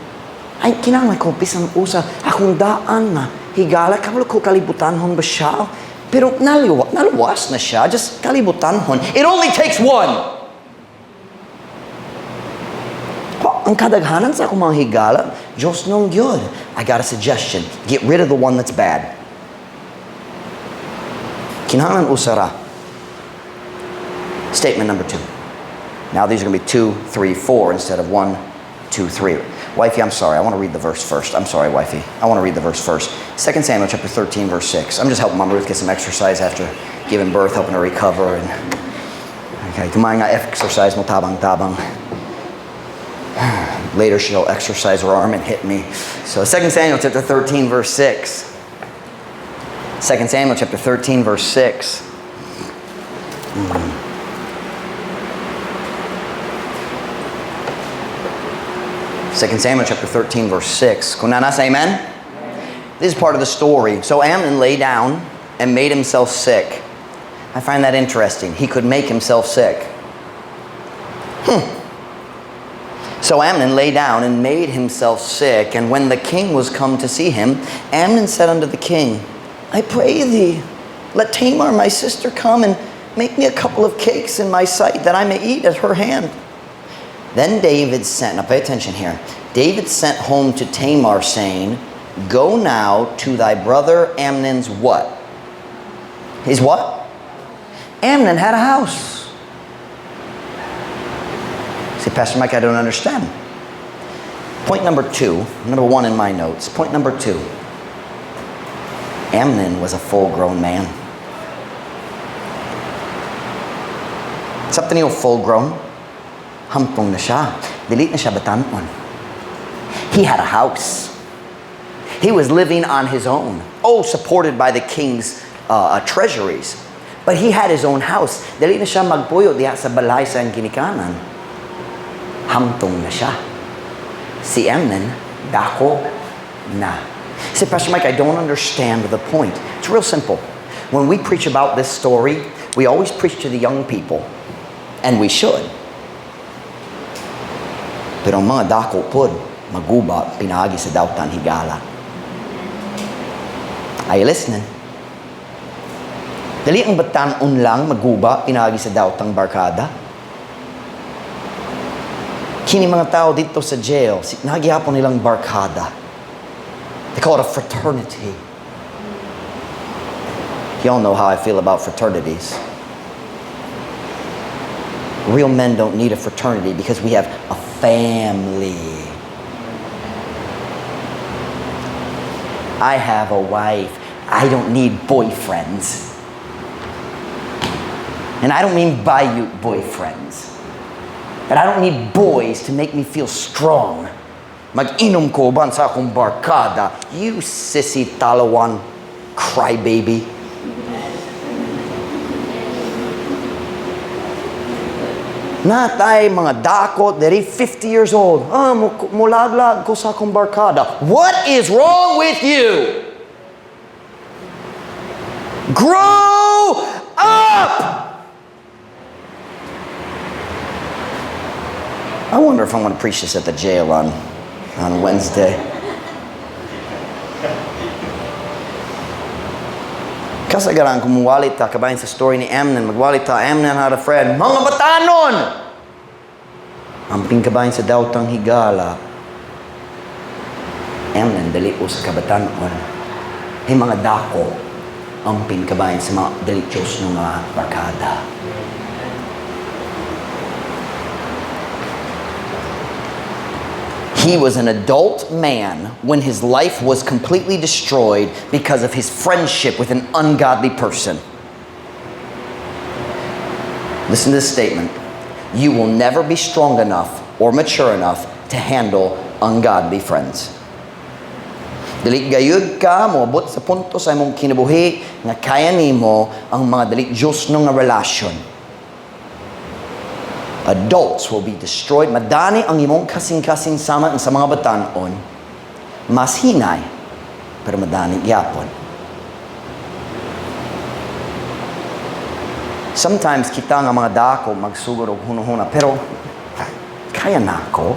Ay, kinahanglan ko bisan usa akong daan na higala kabalo ko kalibutanhon ba siya? Pero naluwas na siya, just kalibutanhon. It only takes one. Well, ang kadaghanan sa akong mga higala, Diyosnon gyud. I got a suggestion. Get rid of the one that's bad. Kinahanglan usa ra. Statement number 2. Now these are going to be 2, 3, 4 instead of 1, 2, 3. Wifey, I'm sorry. I want to read the verse first. I'm sorry, wifey. I want to read the verse first. 2 Samuel chapter 13, verse 6. I'm just helping Mama Ruth get some exercise after giving birth, helping her recover. And okay, kumain nga exercise mo tabang-tabang. Later she'll exercise her arm and hit me. So 2 Samuel chapter 13, verse 6. 2 Samuel chapter 13, verse 6. 2 Samuel chapter 13, verse 6. Kung naa na, say amen? This is part of the story. So Amnon lay down and made himself sick. I find that interesting. He could make himself sick. So Amnon lay down and made himself sick. And when the king was come to see him, Amnon said unto the king, I pray thee, let Tamar my sister come and make me a couple of cakes in my sight, that I may eat at her hand. Then David sent, now pay attention here. David sent home to Tamar, saying, Go now to thy brother Amnon's what? His what? Amnon had a house. Say, "Pastor Mike, I don't understand." Point number two, number one in my notes. Point number two: Amnon was a full grown man. Sabtan niyo full grown? Hamtong na siya. Dili na siya batanon. He had a house. He was living on his own. Oh, supported by the king's treasuries. But he had his own house. Dili na siya magpuyo diha sa balay sa iyang ginikanan. Hamtong na siya. Si Amnon, dako na. Say, "Pastor Mike, I don't understand the point." It's real simple. When we preach about this story, we always preach to the young people. And we should. Pero ang mga dako pod, maguba, pinaagi sa daotang higala. Are you listening? Dili ang batanon lang maguba, pinaagi sa daotang barkada. Kini mga tao dito sa jail, naa gyapon nilang barkada. They call it a fraternity. You all know how I feel about fraternities. Real men don't need a fraternity because we have a family. I have a wife. I don't need boyfriends. And I don't mean bayot boyfriends. But I don't need boys to make me feel strong. Mag-inom ko uban sa akong barkada. You sissy talawan crybaby. Naa tay mga dako, diri 50 years old. "Ah, mulaglag ko sa akong barkada." What is wrong with you? Grow up! I wonder if I'm going to preach this at the jail on Wednesday. Kasagaran kung muwali ta, kabahin sa story ni Amnon, magwali ta, Amnon had a friend, mga batanon! Amping kabahin sa daotang higala, Amnon, dili usa ka batanon. Hey, mga dako, amping kabahin sa mga dili Diyos ng mga barkada. He was an adult man when his life was completely destroyed because of his friendship with an ungodly person. Listen to this statement. You will never be strong enough or mature enough to handle ungodly friends. Dili gayud ka moabot sa punto sa imong kinabuhi nga kaya nimo ang mga dili Diyos nga relasyon. Adults will be destroyed. Madani ang imong kasing-kasing sama sa mga batanon. Mas hinay, pero madani gyapon. Sometimes kita nga mga dako magsugod og hunahuna, pero kaya na ako.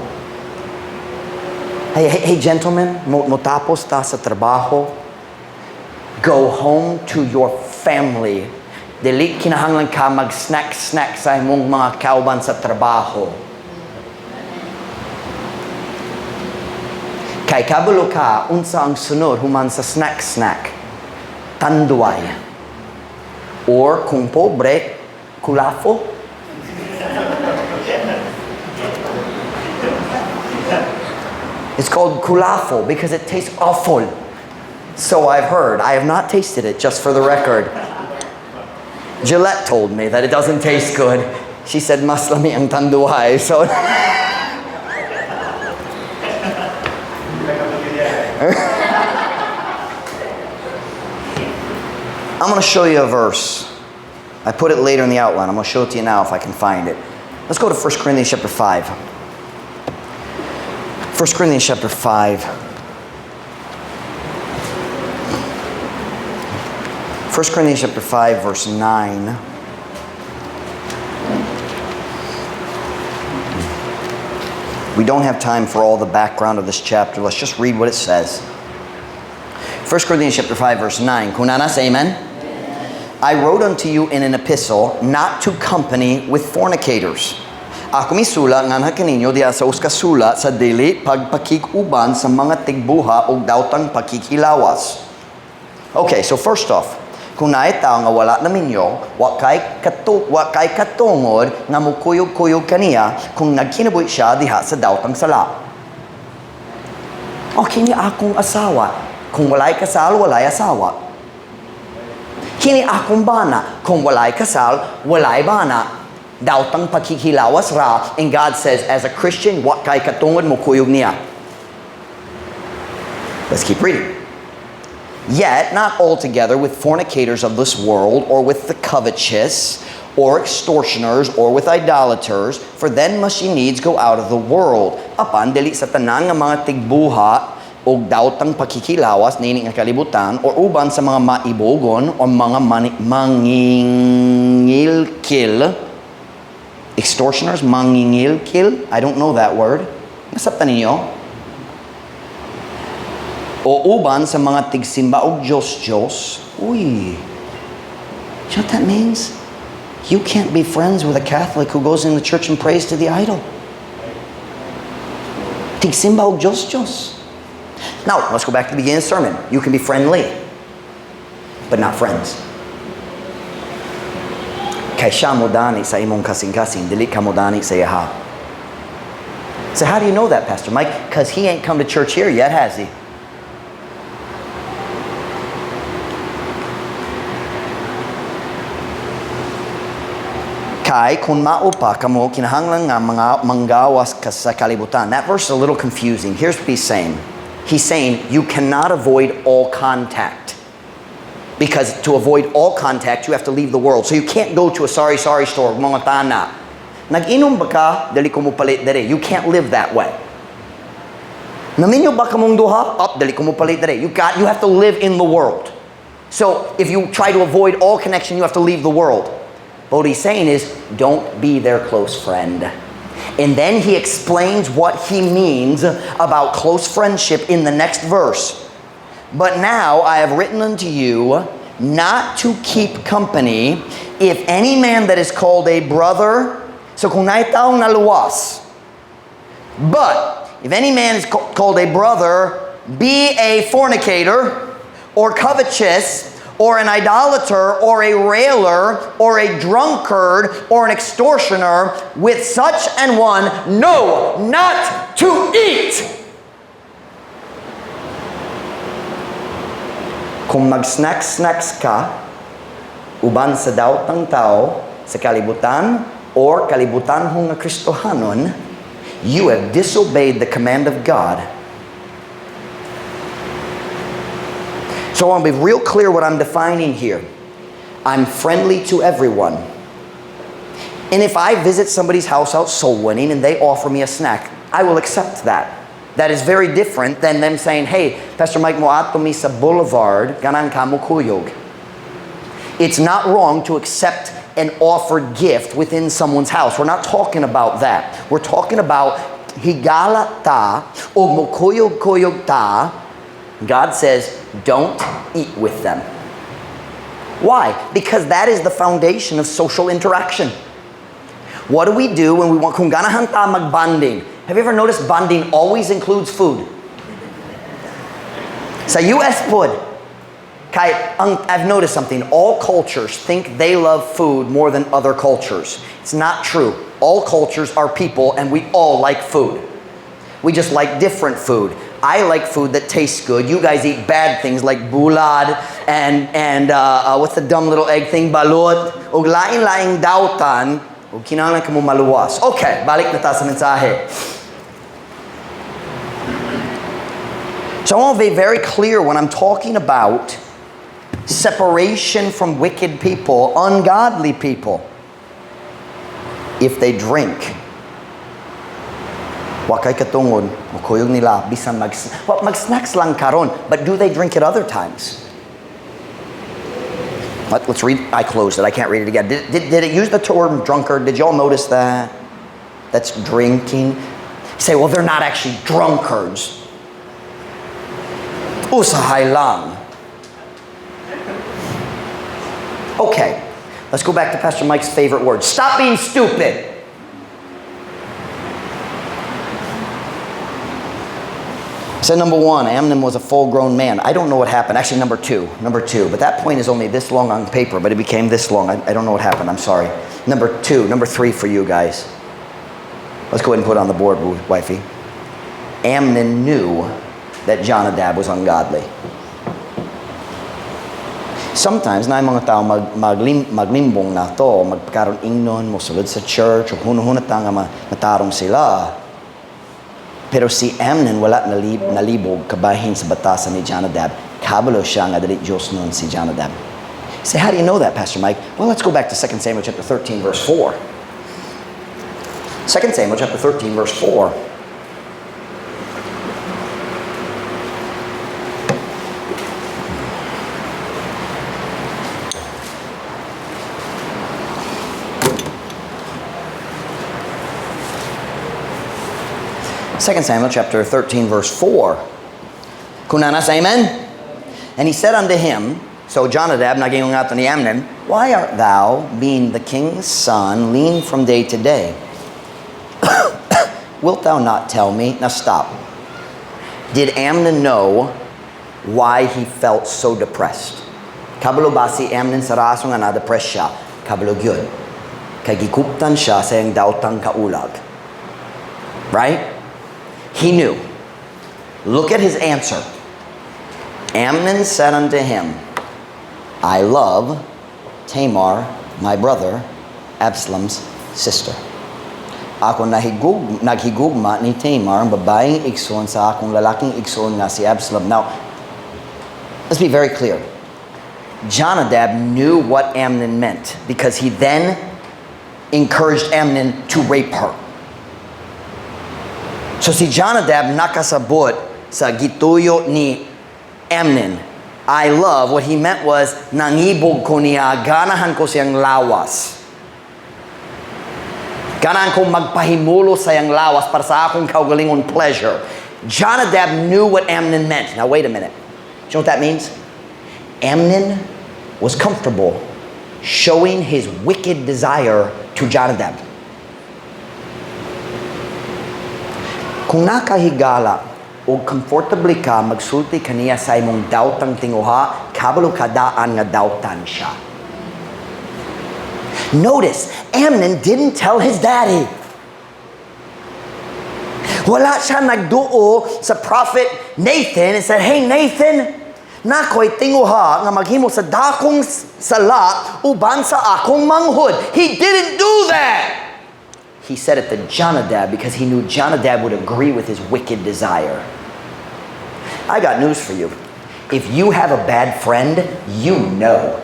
Hey, hey, hey, gentlemen, mo tapos ta sa trabaho. Go home to your family. Dili kinahanglan ka mag-snack-snack sa imong mga kauban sa trabaho. Kay kabalo ka unsa ang sunod human sa snack-snack. Tanduay. Or kung pobre, kulafo. It's called kulafo because it tastes awful. So I've heard. I have not tasted it, just for the record. Gillette told me that it doesn't taste good. She said, "Mas lami ang tanduay." So I'm going to show you a verse. I put it later in the outline. I'm going to show it to you now if I can find it. Let's go to 1 Corinthians chapter 5. 1 Corinthians chapter 5. 1 Corinthians chapter 5, verse 9. We don't have time for all the background of this chapter. Let's just read what it says. 1 Corinthians chapter 5, verse 9. Kung naa na, say amen. I wrote unto you in an epistle not to company with fornicators. Ako misulat nganha kaninyo diha sa usa ka sulat sa dili pagpakig-uban sa mga tigbuha og daotang pakighilawas. Okay, so first off, Kung naay tao nga wala naminyo, wa kay katungod nga mukuyog-kuyog kaniya kung nagkinabuhi siya diha sa daotang sala. O kini akong asawa. Kung walay kasal, walay asawa. Kini akong bana. Kung walay kasal, walay bana. Daotang pakikilawas ra. And God says, as a Christian, wa kay katungod mukuyog niya. Let's keep reading. Yet, not altogether with fornicators of this world, or with the covetous, or extortioners, or with idolaters, for then must ye needs go out of the world. Apan, dili sa tanan nga mga tigbuha og daotang pakikilawas niini nga kalibutan, or uban sa mga maibogon o mga mangingilkil. Extortioners, mangingilkil? I don't know that word. Nasabtan ninyo? O uban sa mga tigsimba og Diyos-Diyos. Uy. You know what that means? You can't be friends with a Catholic who goes in the church and prays to the idol. Tigsimba og Diyos-Diyos. Now, let's go back to the beginning of the sermon. You can be friendly, but not friends. Kay siya modani sa imong kasing-kasing, dili ka modani sa iyaha. So how do you know that, Pastor Mike? Because he ain't come to church here yet, has he? Kay kung mao pa kamo kinahanglan nga mga manggawas ka sa kalibutan. That verse is a little confusing. Here's what he's saying. He's saying you cannot avoid all contact. Because to avoid all contact, you have to leave the world. So you can't go to a sari-sari store, mangutana. Nag-inom ba ka? Dili ko mopalit diri. You can't live that way. Naminyo ba kamong duha? Up, dili ko mopalit diri. You have to live in the world. So if you try to avoid all connection, you have to leave the world. But what he's saying is, don't be their close friend. And then he explains what he means about close friendship in the next verse. But now I have written unto you not to keep company if any man that is called a brother. So kung naay taong naluwas. But if any man is called a brother, be a fornicator or covetous or an idolater or a railer or a drunkard or an extortioner, with such an one, no, not to eat. Kung mag-snacks-snacks ka, uban sa daotang tao, sa kalibutan, or kalibutan nga Kristohanon, you have disobeyed the command of God. So I want to be real clear what I'm defining here. I'm friendly to everyone. And if I visit somebody's house out soul winning and they offer me a snack, I will accept that. That is very different than them saying, hey, Pastor Mike, moadto mi sa Boulevard, ganahan ka mokuyog. It's not wrong to accept an offered gift within someone's house. We're not talking about that. We're talking about higala ta o mokuyog-kuyog ta. God says, don't eat with them. Why? Because that is the foundation of social interaction. What do we do when we want, kung ganahan ta mag-bonding? Have you ever noticed bonding always includes food? Sa US pod, kay, ang, I've noticed something. All cultures think they love food more than other cultures. It's not true. All cultures are people and we all like food. We just like different food. I like food that tastes good. You guys eat bad things like bulad and what's the dumb little egg thing? Balut. Og lain-laing dautan. Og kinahanglan kamo maluwas. Okay, balik na ta sa mensahe. So I want to be very clear when I'm talking about separation from wicked people, ungodly people. If they drink, wa kay katungod, mukuyog nila, bisan mag, well, mag-snacks lang karon, but do they drink at other times? Let's read. I closed it. I can't read it again. Did it use the term drunkard? Did you all notice that? That's drinking. You say, well, they're not actually drunkards. Usahay lang. Okay, let's go back to Pastor Mike's favorite word. Stop being stupid. So number one, Amnon was a full-grown man. I don't know what happened. Actually, number two. Number two. But that point is only this long on paper, but it became this long. I don't know what happened. I'm sorry. Number two. Number three for you guys. Let's go ahead and put it on the board, wifey. Amnon knew that Jonadab was ungodly. Sometimes, na mga tao maglimbong na to, magkaroon ingnon, mosulod sa church, o huno-huno ta nga matarong sila. Pero si Amnon wala nalibog kabahin sa batasan ni Jonadab. Kabalo siya nga dili Diyosnon si Jonadab. Say, how do you know that, Pastor Mike? Well, let's go back to 2 Samuel chapter 13, verse 4. 2 Samuel chapter 13, verse 4. 2 Samuel chapter 13, verse 4. Kunanas, amen? And he said unto him, so Jonadab, naging nga ni Amnon, why art thou, being the king's son, lean from day to day? Wilt thou not tell me? Now stop. Did Amnon know why he felt so depressed? Kabalo ba si Amnon sa rason nga na-depress siya? Kabalo gyud. Kay gikuptan siya sa iyang daotang kaulag. Right? He knew. Look at his answer. Amnon said unto him, I love Tamar, my brother, Absalom's sister. Ako naghigugma ni Tamar, ang babaeng igsoon sa akong lalaking igsoon nga si Absalom. Now, let's be very clear. Jonadab knew what Amnon meant because he then encouraged Amnon to rape her. So si Jonadab nakasabot sa gituyo ni Amnon. I love, what he meant was, nangibog ko niya, ganahan ko siyang lawas. Ganahan ko magpahimulo sa iyang lawas para sa akong kaugalingon pleasure. Jonadab knew what Amnon meant. Now wait a minute. Do you know what that means? Amnon was comfortable showing his wicked desire to Jonadab. Kung nakahigala o comfortably ka magsulti kaniya sa imong daotang tinguha, kabalo ka daan nga dautan siya. Notice, Amnon didn't tell his daddy. Wala siya nagduo sa prophet Nathan and said, hey Nathan, nakoy tinguha nga maghimo sa dakong sala uban sa akong manghud. He didn't do that. He said it to Jonadab because he knew Jonadab would agree with his wicked desire. I got news for you. If you have a bad friend, you know.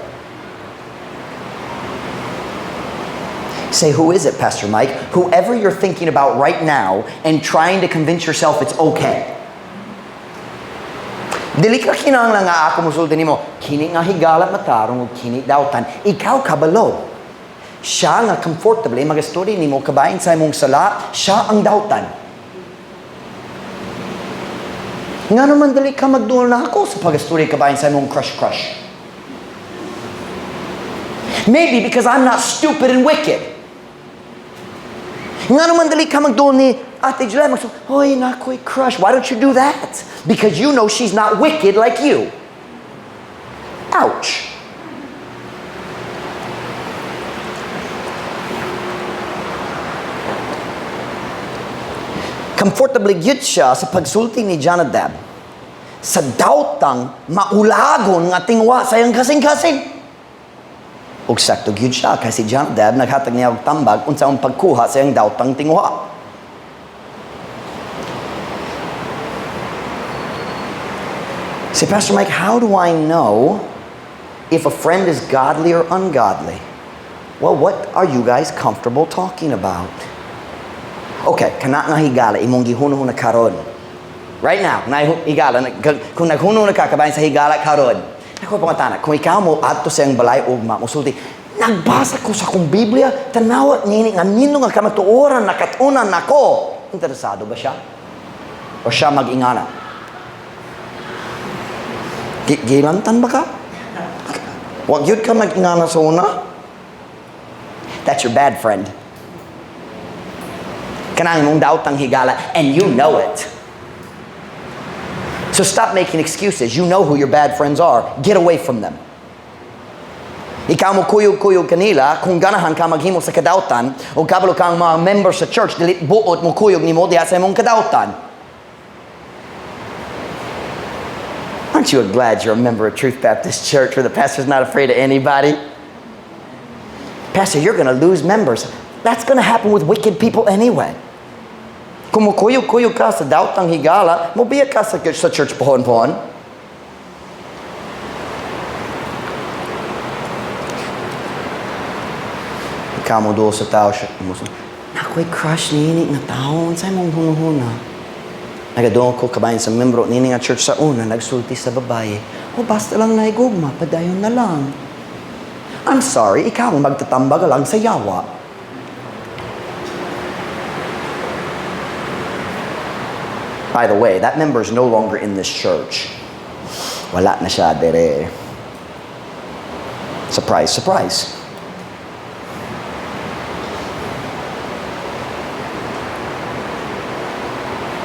Say, who is it, Pastor Mike? Whoever you're thinking about right now and trying to convince yourself it's okay. Dili ka kinahanglan nga ako musulti nimo, kini nga higala matarong ug kini dautan. Ikaw kabalo. Siya nga comfortably magastorya nimo kabahin sa imong sala, siya ang dautan. Nga naman dili ka magduol na ako sa pagastorya kabahin sa imong crush-crush. Maybe because I'm not stupid and wicked. Nga naman dili ka magduol ni Ate Julia, magsul, hoy, nakoy crush. Why don't you do that? Because you know she's not wicked like you. Ouch. Comfortably gyud siya sa pagsulti ni Jonadab sa daotang maulagon nga tingwa sa iyang kasing-kasing. Ug sakto gyud siya kasi Jonadab naghatag niya og tambag unsa ang pagkuha sa iyang daotang tinguha. Say, Pastor Mike, how do I know if a friend is godly or ungodly? Well, what are you guys comfortable talking about? Okay, kana nga higala, imong gihuno na karon. Right now, na higala, kung naghuno na ka, kabahin sa higala karon. Ako pangatana, kung ikaw mo adto sa iyang balay ugma, musulti, nagbasa ko sa akong Biblia, tanawa nini nga nino nga kamatuoran nakatunan nako. Interesado ba siya? O siya mag-ingana? Gilantan ba ka? Wag yun ka mag-ingana sa una? That's your bad friend. Kanang mong daotang higala, and you know it. So stop making excuses. You know who your bad friends are. Get away from them. Ikaw mo kuyog-kuyog kanila, kung ganahan ka maghimo sa kadautan, o kabalo ka ang mga member sa church, dili buot mo kuyog nimo diha sa imong kadautan. Aren't you glad you're a member of Truth Baptist Church where the pastor's not afraid of anybody? Pastor, you're going to lose members. That's going to happen with wicked people anyway. Kung mukuyog-kuyog ka sa daotang higala, mobiya ka sa church pohon-pohon. Ikaw mo duol sa tao siya. Nako'y crush nini nga tao. Unsay mong hunuhuna? Nagaduol ko kabahin sa membro nini nga church sa una, nagsulti sa babae. O basta lang naigugma, padayon na lang. I'm sorry, ikaw ang magtatambag lang sa yawa. By the way, that member is no longer in this church. Wala na siya dere. Surprise, surprise.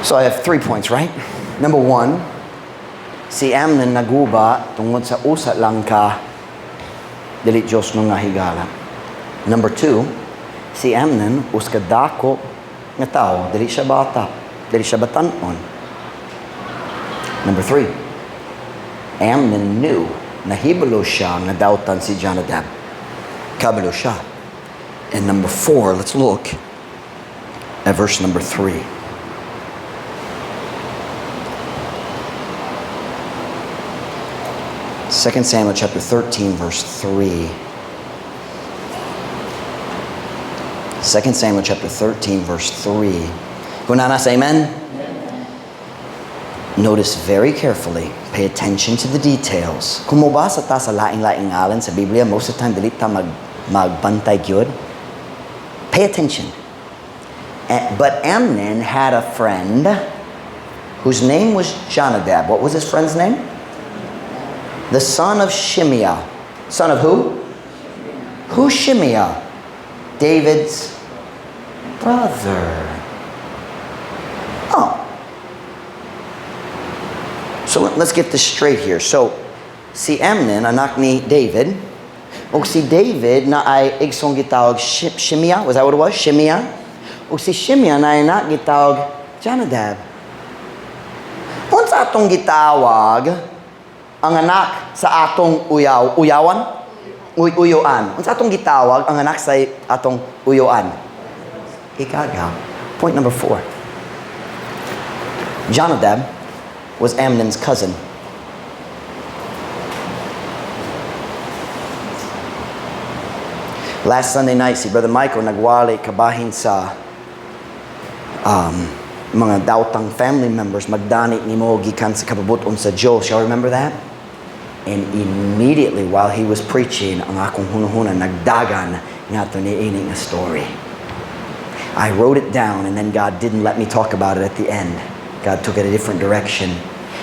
So I have 3 points, right? Number one, si Amnon naguba tungod sa usa lang ka dili Diyos nga higala. Number two, si Amnon usa ka dako nga tao, dili siya bata, dili siya batanon. Number three, Amnon knew, nahibalo siya nga dautan si Jonadab. Kabalo siya. And number four, let's look at verse number 3. 2 Samuel chapter 13, verse 3. 2 Samuel chapter 13, verse 3. Gunanas, amen? Notice very carefully. Pay attention to the details. Kung mobasa ta sa laing-laing ngalan sa Biblia, most of the time, dili ta magbantay gyud. Pay attention. But Amnon had a friend whose name was Jonadab. What was his friend's name? The son of Shimeah. Son of who? Who's Shimeah? David's brother. Oh. So let's get this straight here. So, si Amnon, anak ni David, o si David na ay igsong gitawag Shimeah, was that what it was? Shimeah? O si Shimeah na ay anak gitawag Jonadab. Unsa atong gitawag ang anak sa atong uyaw, uyawan? Uyoan. Unsa atong gitawag ang anak sa atong uyoan? Igagaw. Point number 4. Jonadab was Amnon's cousin. Last Sunday night, si Brother Michael nagwali kabahin sa mga daotang family members magdani nimo gikan sa kabubuton sa Diyos. Y'all remember that? And immediately while he was preaching, ang akong hunuhuna nagdagan ngadto niini nga story. I wrote it down, and then God didn't let me talk about it at the end. God took it a different direction.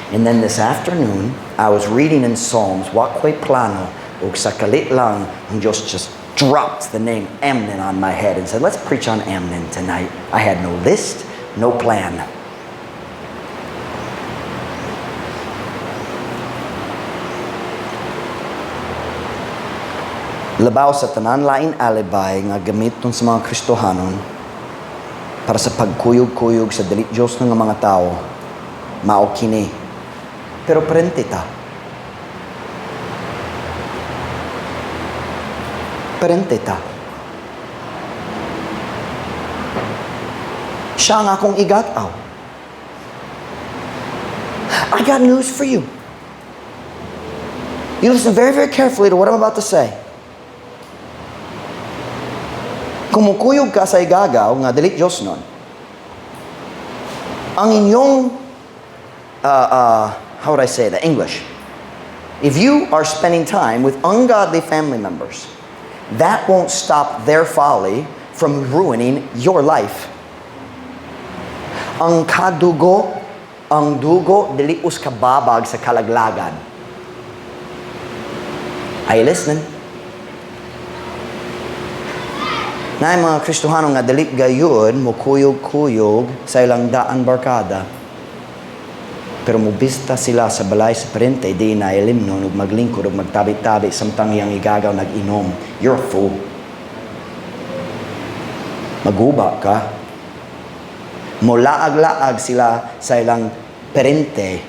And then this afternoon, I was reading in Psalms, wa ko'y plano, ug sa kalit lang, ang Diyos just dropped the name Amnon on my head and said, let's preach on Amnon tonight. I had no list, no plan. Labaw sa tanan lain alibay nga gamiton sa mga Kristohanon para sa pagkuyog-kuyog sa dili Diyos ng mga tao, mao kini. Pero parente ta. Parente ta. Siya ang akong igagaw. I got news for you. You listen very, very carefully to what I'm about to say. Kung mukuyog ka sa igagaw nga dili Diyos nun, ang inyong, how would I say that? English. If you are spending time with ungodly family members, that won't stop their folly from ruining your life. Ang kadugo, ang dugo, dili us kababag sa kalaglagan. Are you listening? Naay mga Kristohano nga dili gayud mokuyog-kuyog sa ilang daan barkada. Pero mobisita sila sa balay sa parente, di na ilimnon, ug maglingkod, ug magtabi-tabi, samtang iyang igagaw nag-inom. You're a fool. Maguba ka. Molaag-laag sila sa ilang parente.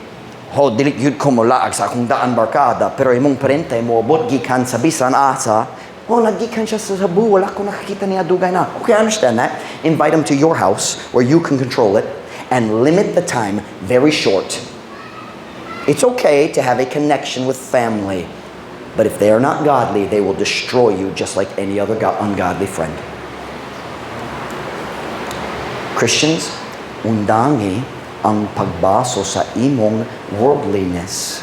Ho, dili gyud ko molaag sa akong daan barkada, pero imong parente moabot gikan sa bisan asa. Oh, naggikan siya sa Cebu, wala ko nakakita niya dugay na. Okay, I understand that. Invite him to your house where you can control it and limit the time very short. It's okay to have a connection with family, but if they are not godly, they will destroy you just like any other ungodly friend. Christians, undangi ang pagbaso sa imong worldliness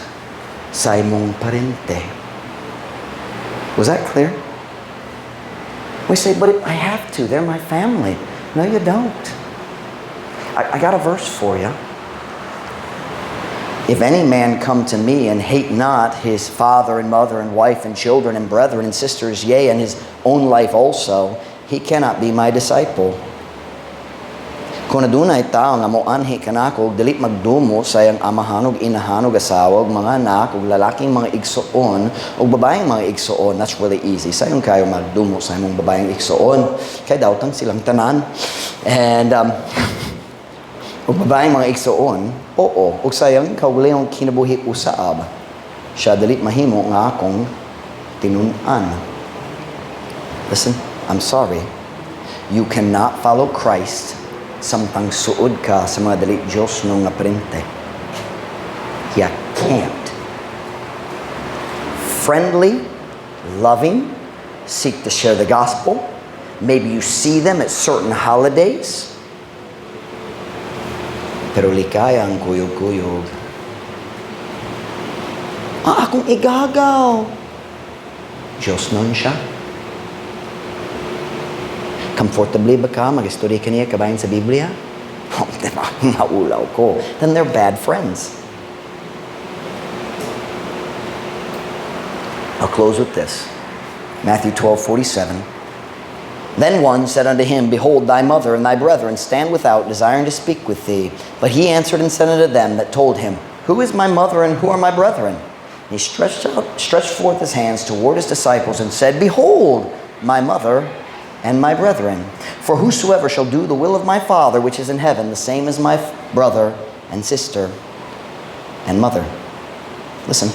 sa imong parente. Was that clear? We say, "But I have to. They're my family." No, you don't. I got a verse for you. "If any man come to me and hate not his father and mother and wife and children and brethren and sisters, yea, and his own life also, he cannot be my disciple." Kung adunay tao nga moanhi kanako ug dili magdumo sa iyang amahan ug inahan ug asawa ug mga anak ug lalaking mga igsuon ug babaeng mga igsuon. That's really easy. Sayon kayo magdumo sa imong babaeng igsuon kay dawtan silang tanan. And ug babaeng mga igsuon, oo, ug sa iyang kaugalingong kinabuhi usaab, siya dili mahimo nga akong tinun-an. Listen, I'm sorry. You cannot follow Christ samtang suod ka sa mga dili Diyos nung nga parente. You can't. Friendly, loving, seek to share the gospel. Maybe you see them at certain holidays. Pero likay ang kuyog-kuyog. Ah, akong igagaw. Diyos nun siya. Comfortably ba ka mag-istorya kaniya kabahin sa Biblia? Oh, diba? Maulaw ko. Then they're bad friends. I'll close with this. Matthew 12:47. "Then one said unto him, 'Behold, thy mother and thy brethren stand without, desiring to speak with thee.' But he answered and said unto them that told him, 'Who is my mother and who are my brethren?' And he stretched forth his hands toward his disciples and said, 'Behold, my mother and my brethren. For whosoever shall do the will of my Father which is in heaven, the same is my brother and sister and mother.'" Listen,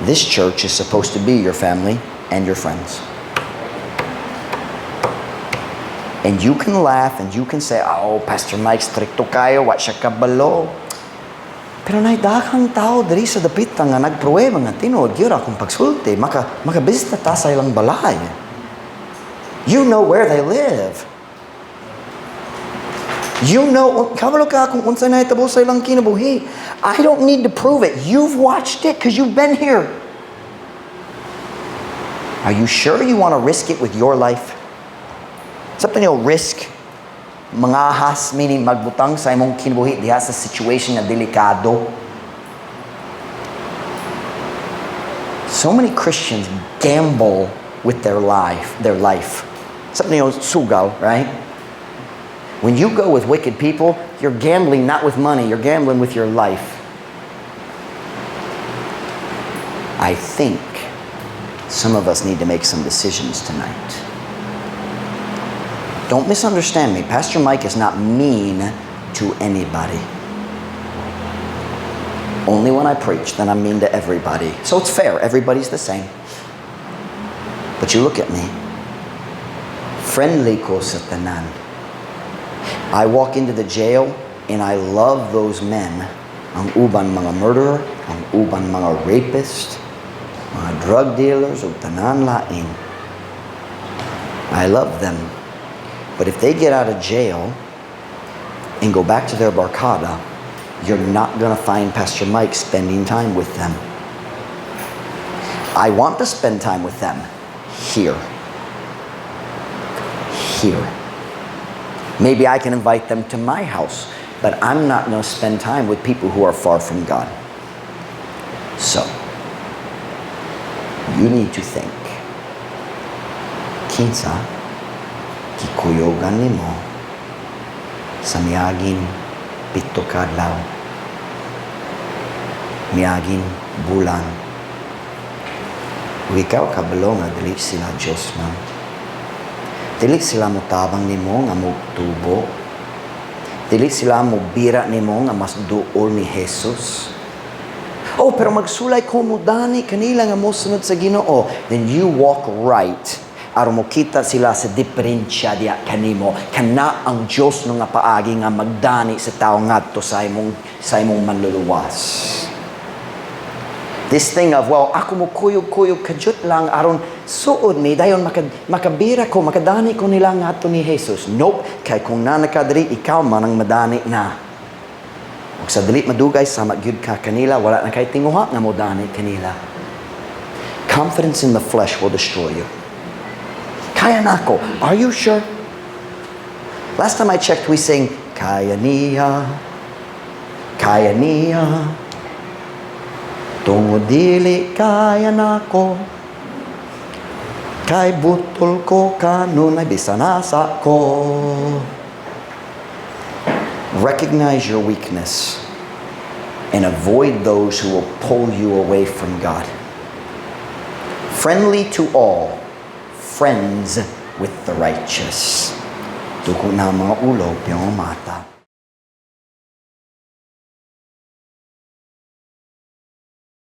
this church is supposed to be your family and your friends. And you can laugh and you can say, "Oh, Pastor Mike, strikto kayo, wa siya kabalo." Pero naay daghang tao diri sa dapita nga nagpruweba nga tinuod gyud akong pagsulti, makabisita ta sa ilang balay. You know where they live. You know, kabalo ka kung unsa nahitabo sa ilang kinabuhi. I don't need to prove it. You've watched it because you've been here. Are you sure you want to risk it with your life? Something you'll risk, mangahas, meaning magbutang sa imong kinabuhi diha sa situation nga delikado. So many Christians gamble with their life, their life. Something you sugal, right? When you go with wicked people, you're gambling not with money, you're gambling with your life. I think some of us need to make some decisions tonight. Don't misunderstand me. Pastor Mike is not mean to anybody. Only when I preach, then I'm mean to everybody. So it's fair. Everybody's the same. But you look at me. Friendly ko sa tanan. I walk into the jail and I love those men. Ang uban mga murderer, ang uban mga rapist, mga drug dealers, ug tanan lain. I love them. But if they get out of jail and go back to their barkada, you're not going to find Pastor Mike spending time with them. I want to spend time with them here. Here. Maybe I can invite them to my house, but I'm not going to spend time with people who are far from God. So, you need to think, kinsa gikuyogan nimo sa miaging 7 ka adlaw? Miaging bulan. Ug ikaw kabalo nga dili sila Diyos man. Dili sila motabang nimo nga motubo. Dili sila mobira nimo nga mas duol ni Jesus. "Oh, pero magsulay ko modani kanila nga mosunod sa Ginoo." Then you walk right aron mokita sila sa diferensya diya kanimo. Kana ang Dios nga paagi nga magdani sa tao ngadto sa imong manluluwas. This thing of, "Well, ako mo kuyog-kuyog kadyot lang aron suod mi, dayon makabira ko, makadani ko nila ngadto ni Jesus." Nope, kay kung naa na ka diri, ikaw man ang madani na. Ug sa dili madugay, sama gyud ka kanila, wala na kay tinguha nga modani kanila. Confidence in the flesh will destroy you. "Kaya nako." Are you sure? Last time I checked, we sing, "Kaya niya, kaya niya, tungod dili kaya nako, kay butol ko kanunay bisan asa ko." Recognize your weakness and avoid those who will pull you away from God. Friendly to all, friends with the righteous. Duko na mga ulo, piyong mata.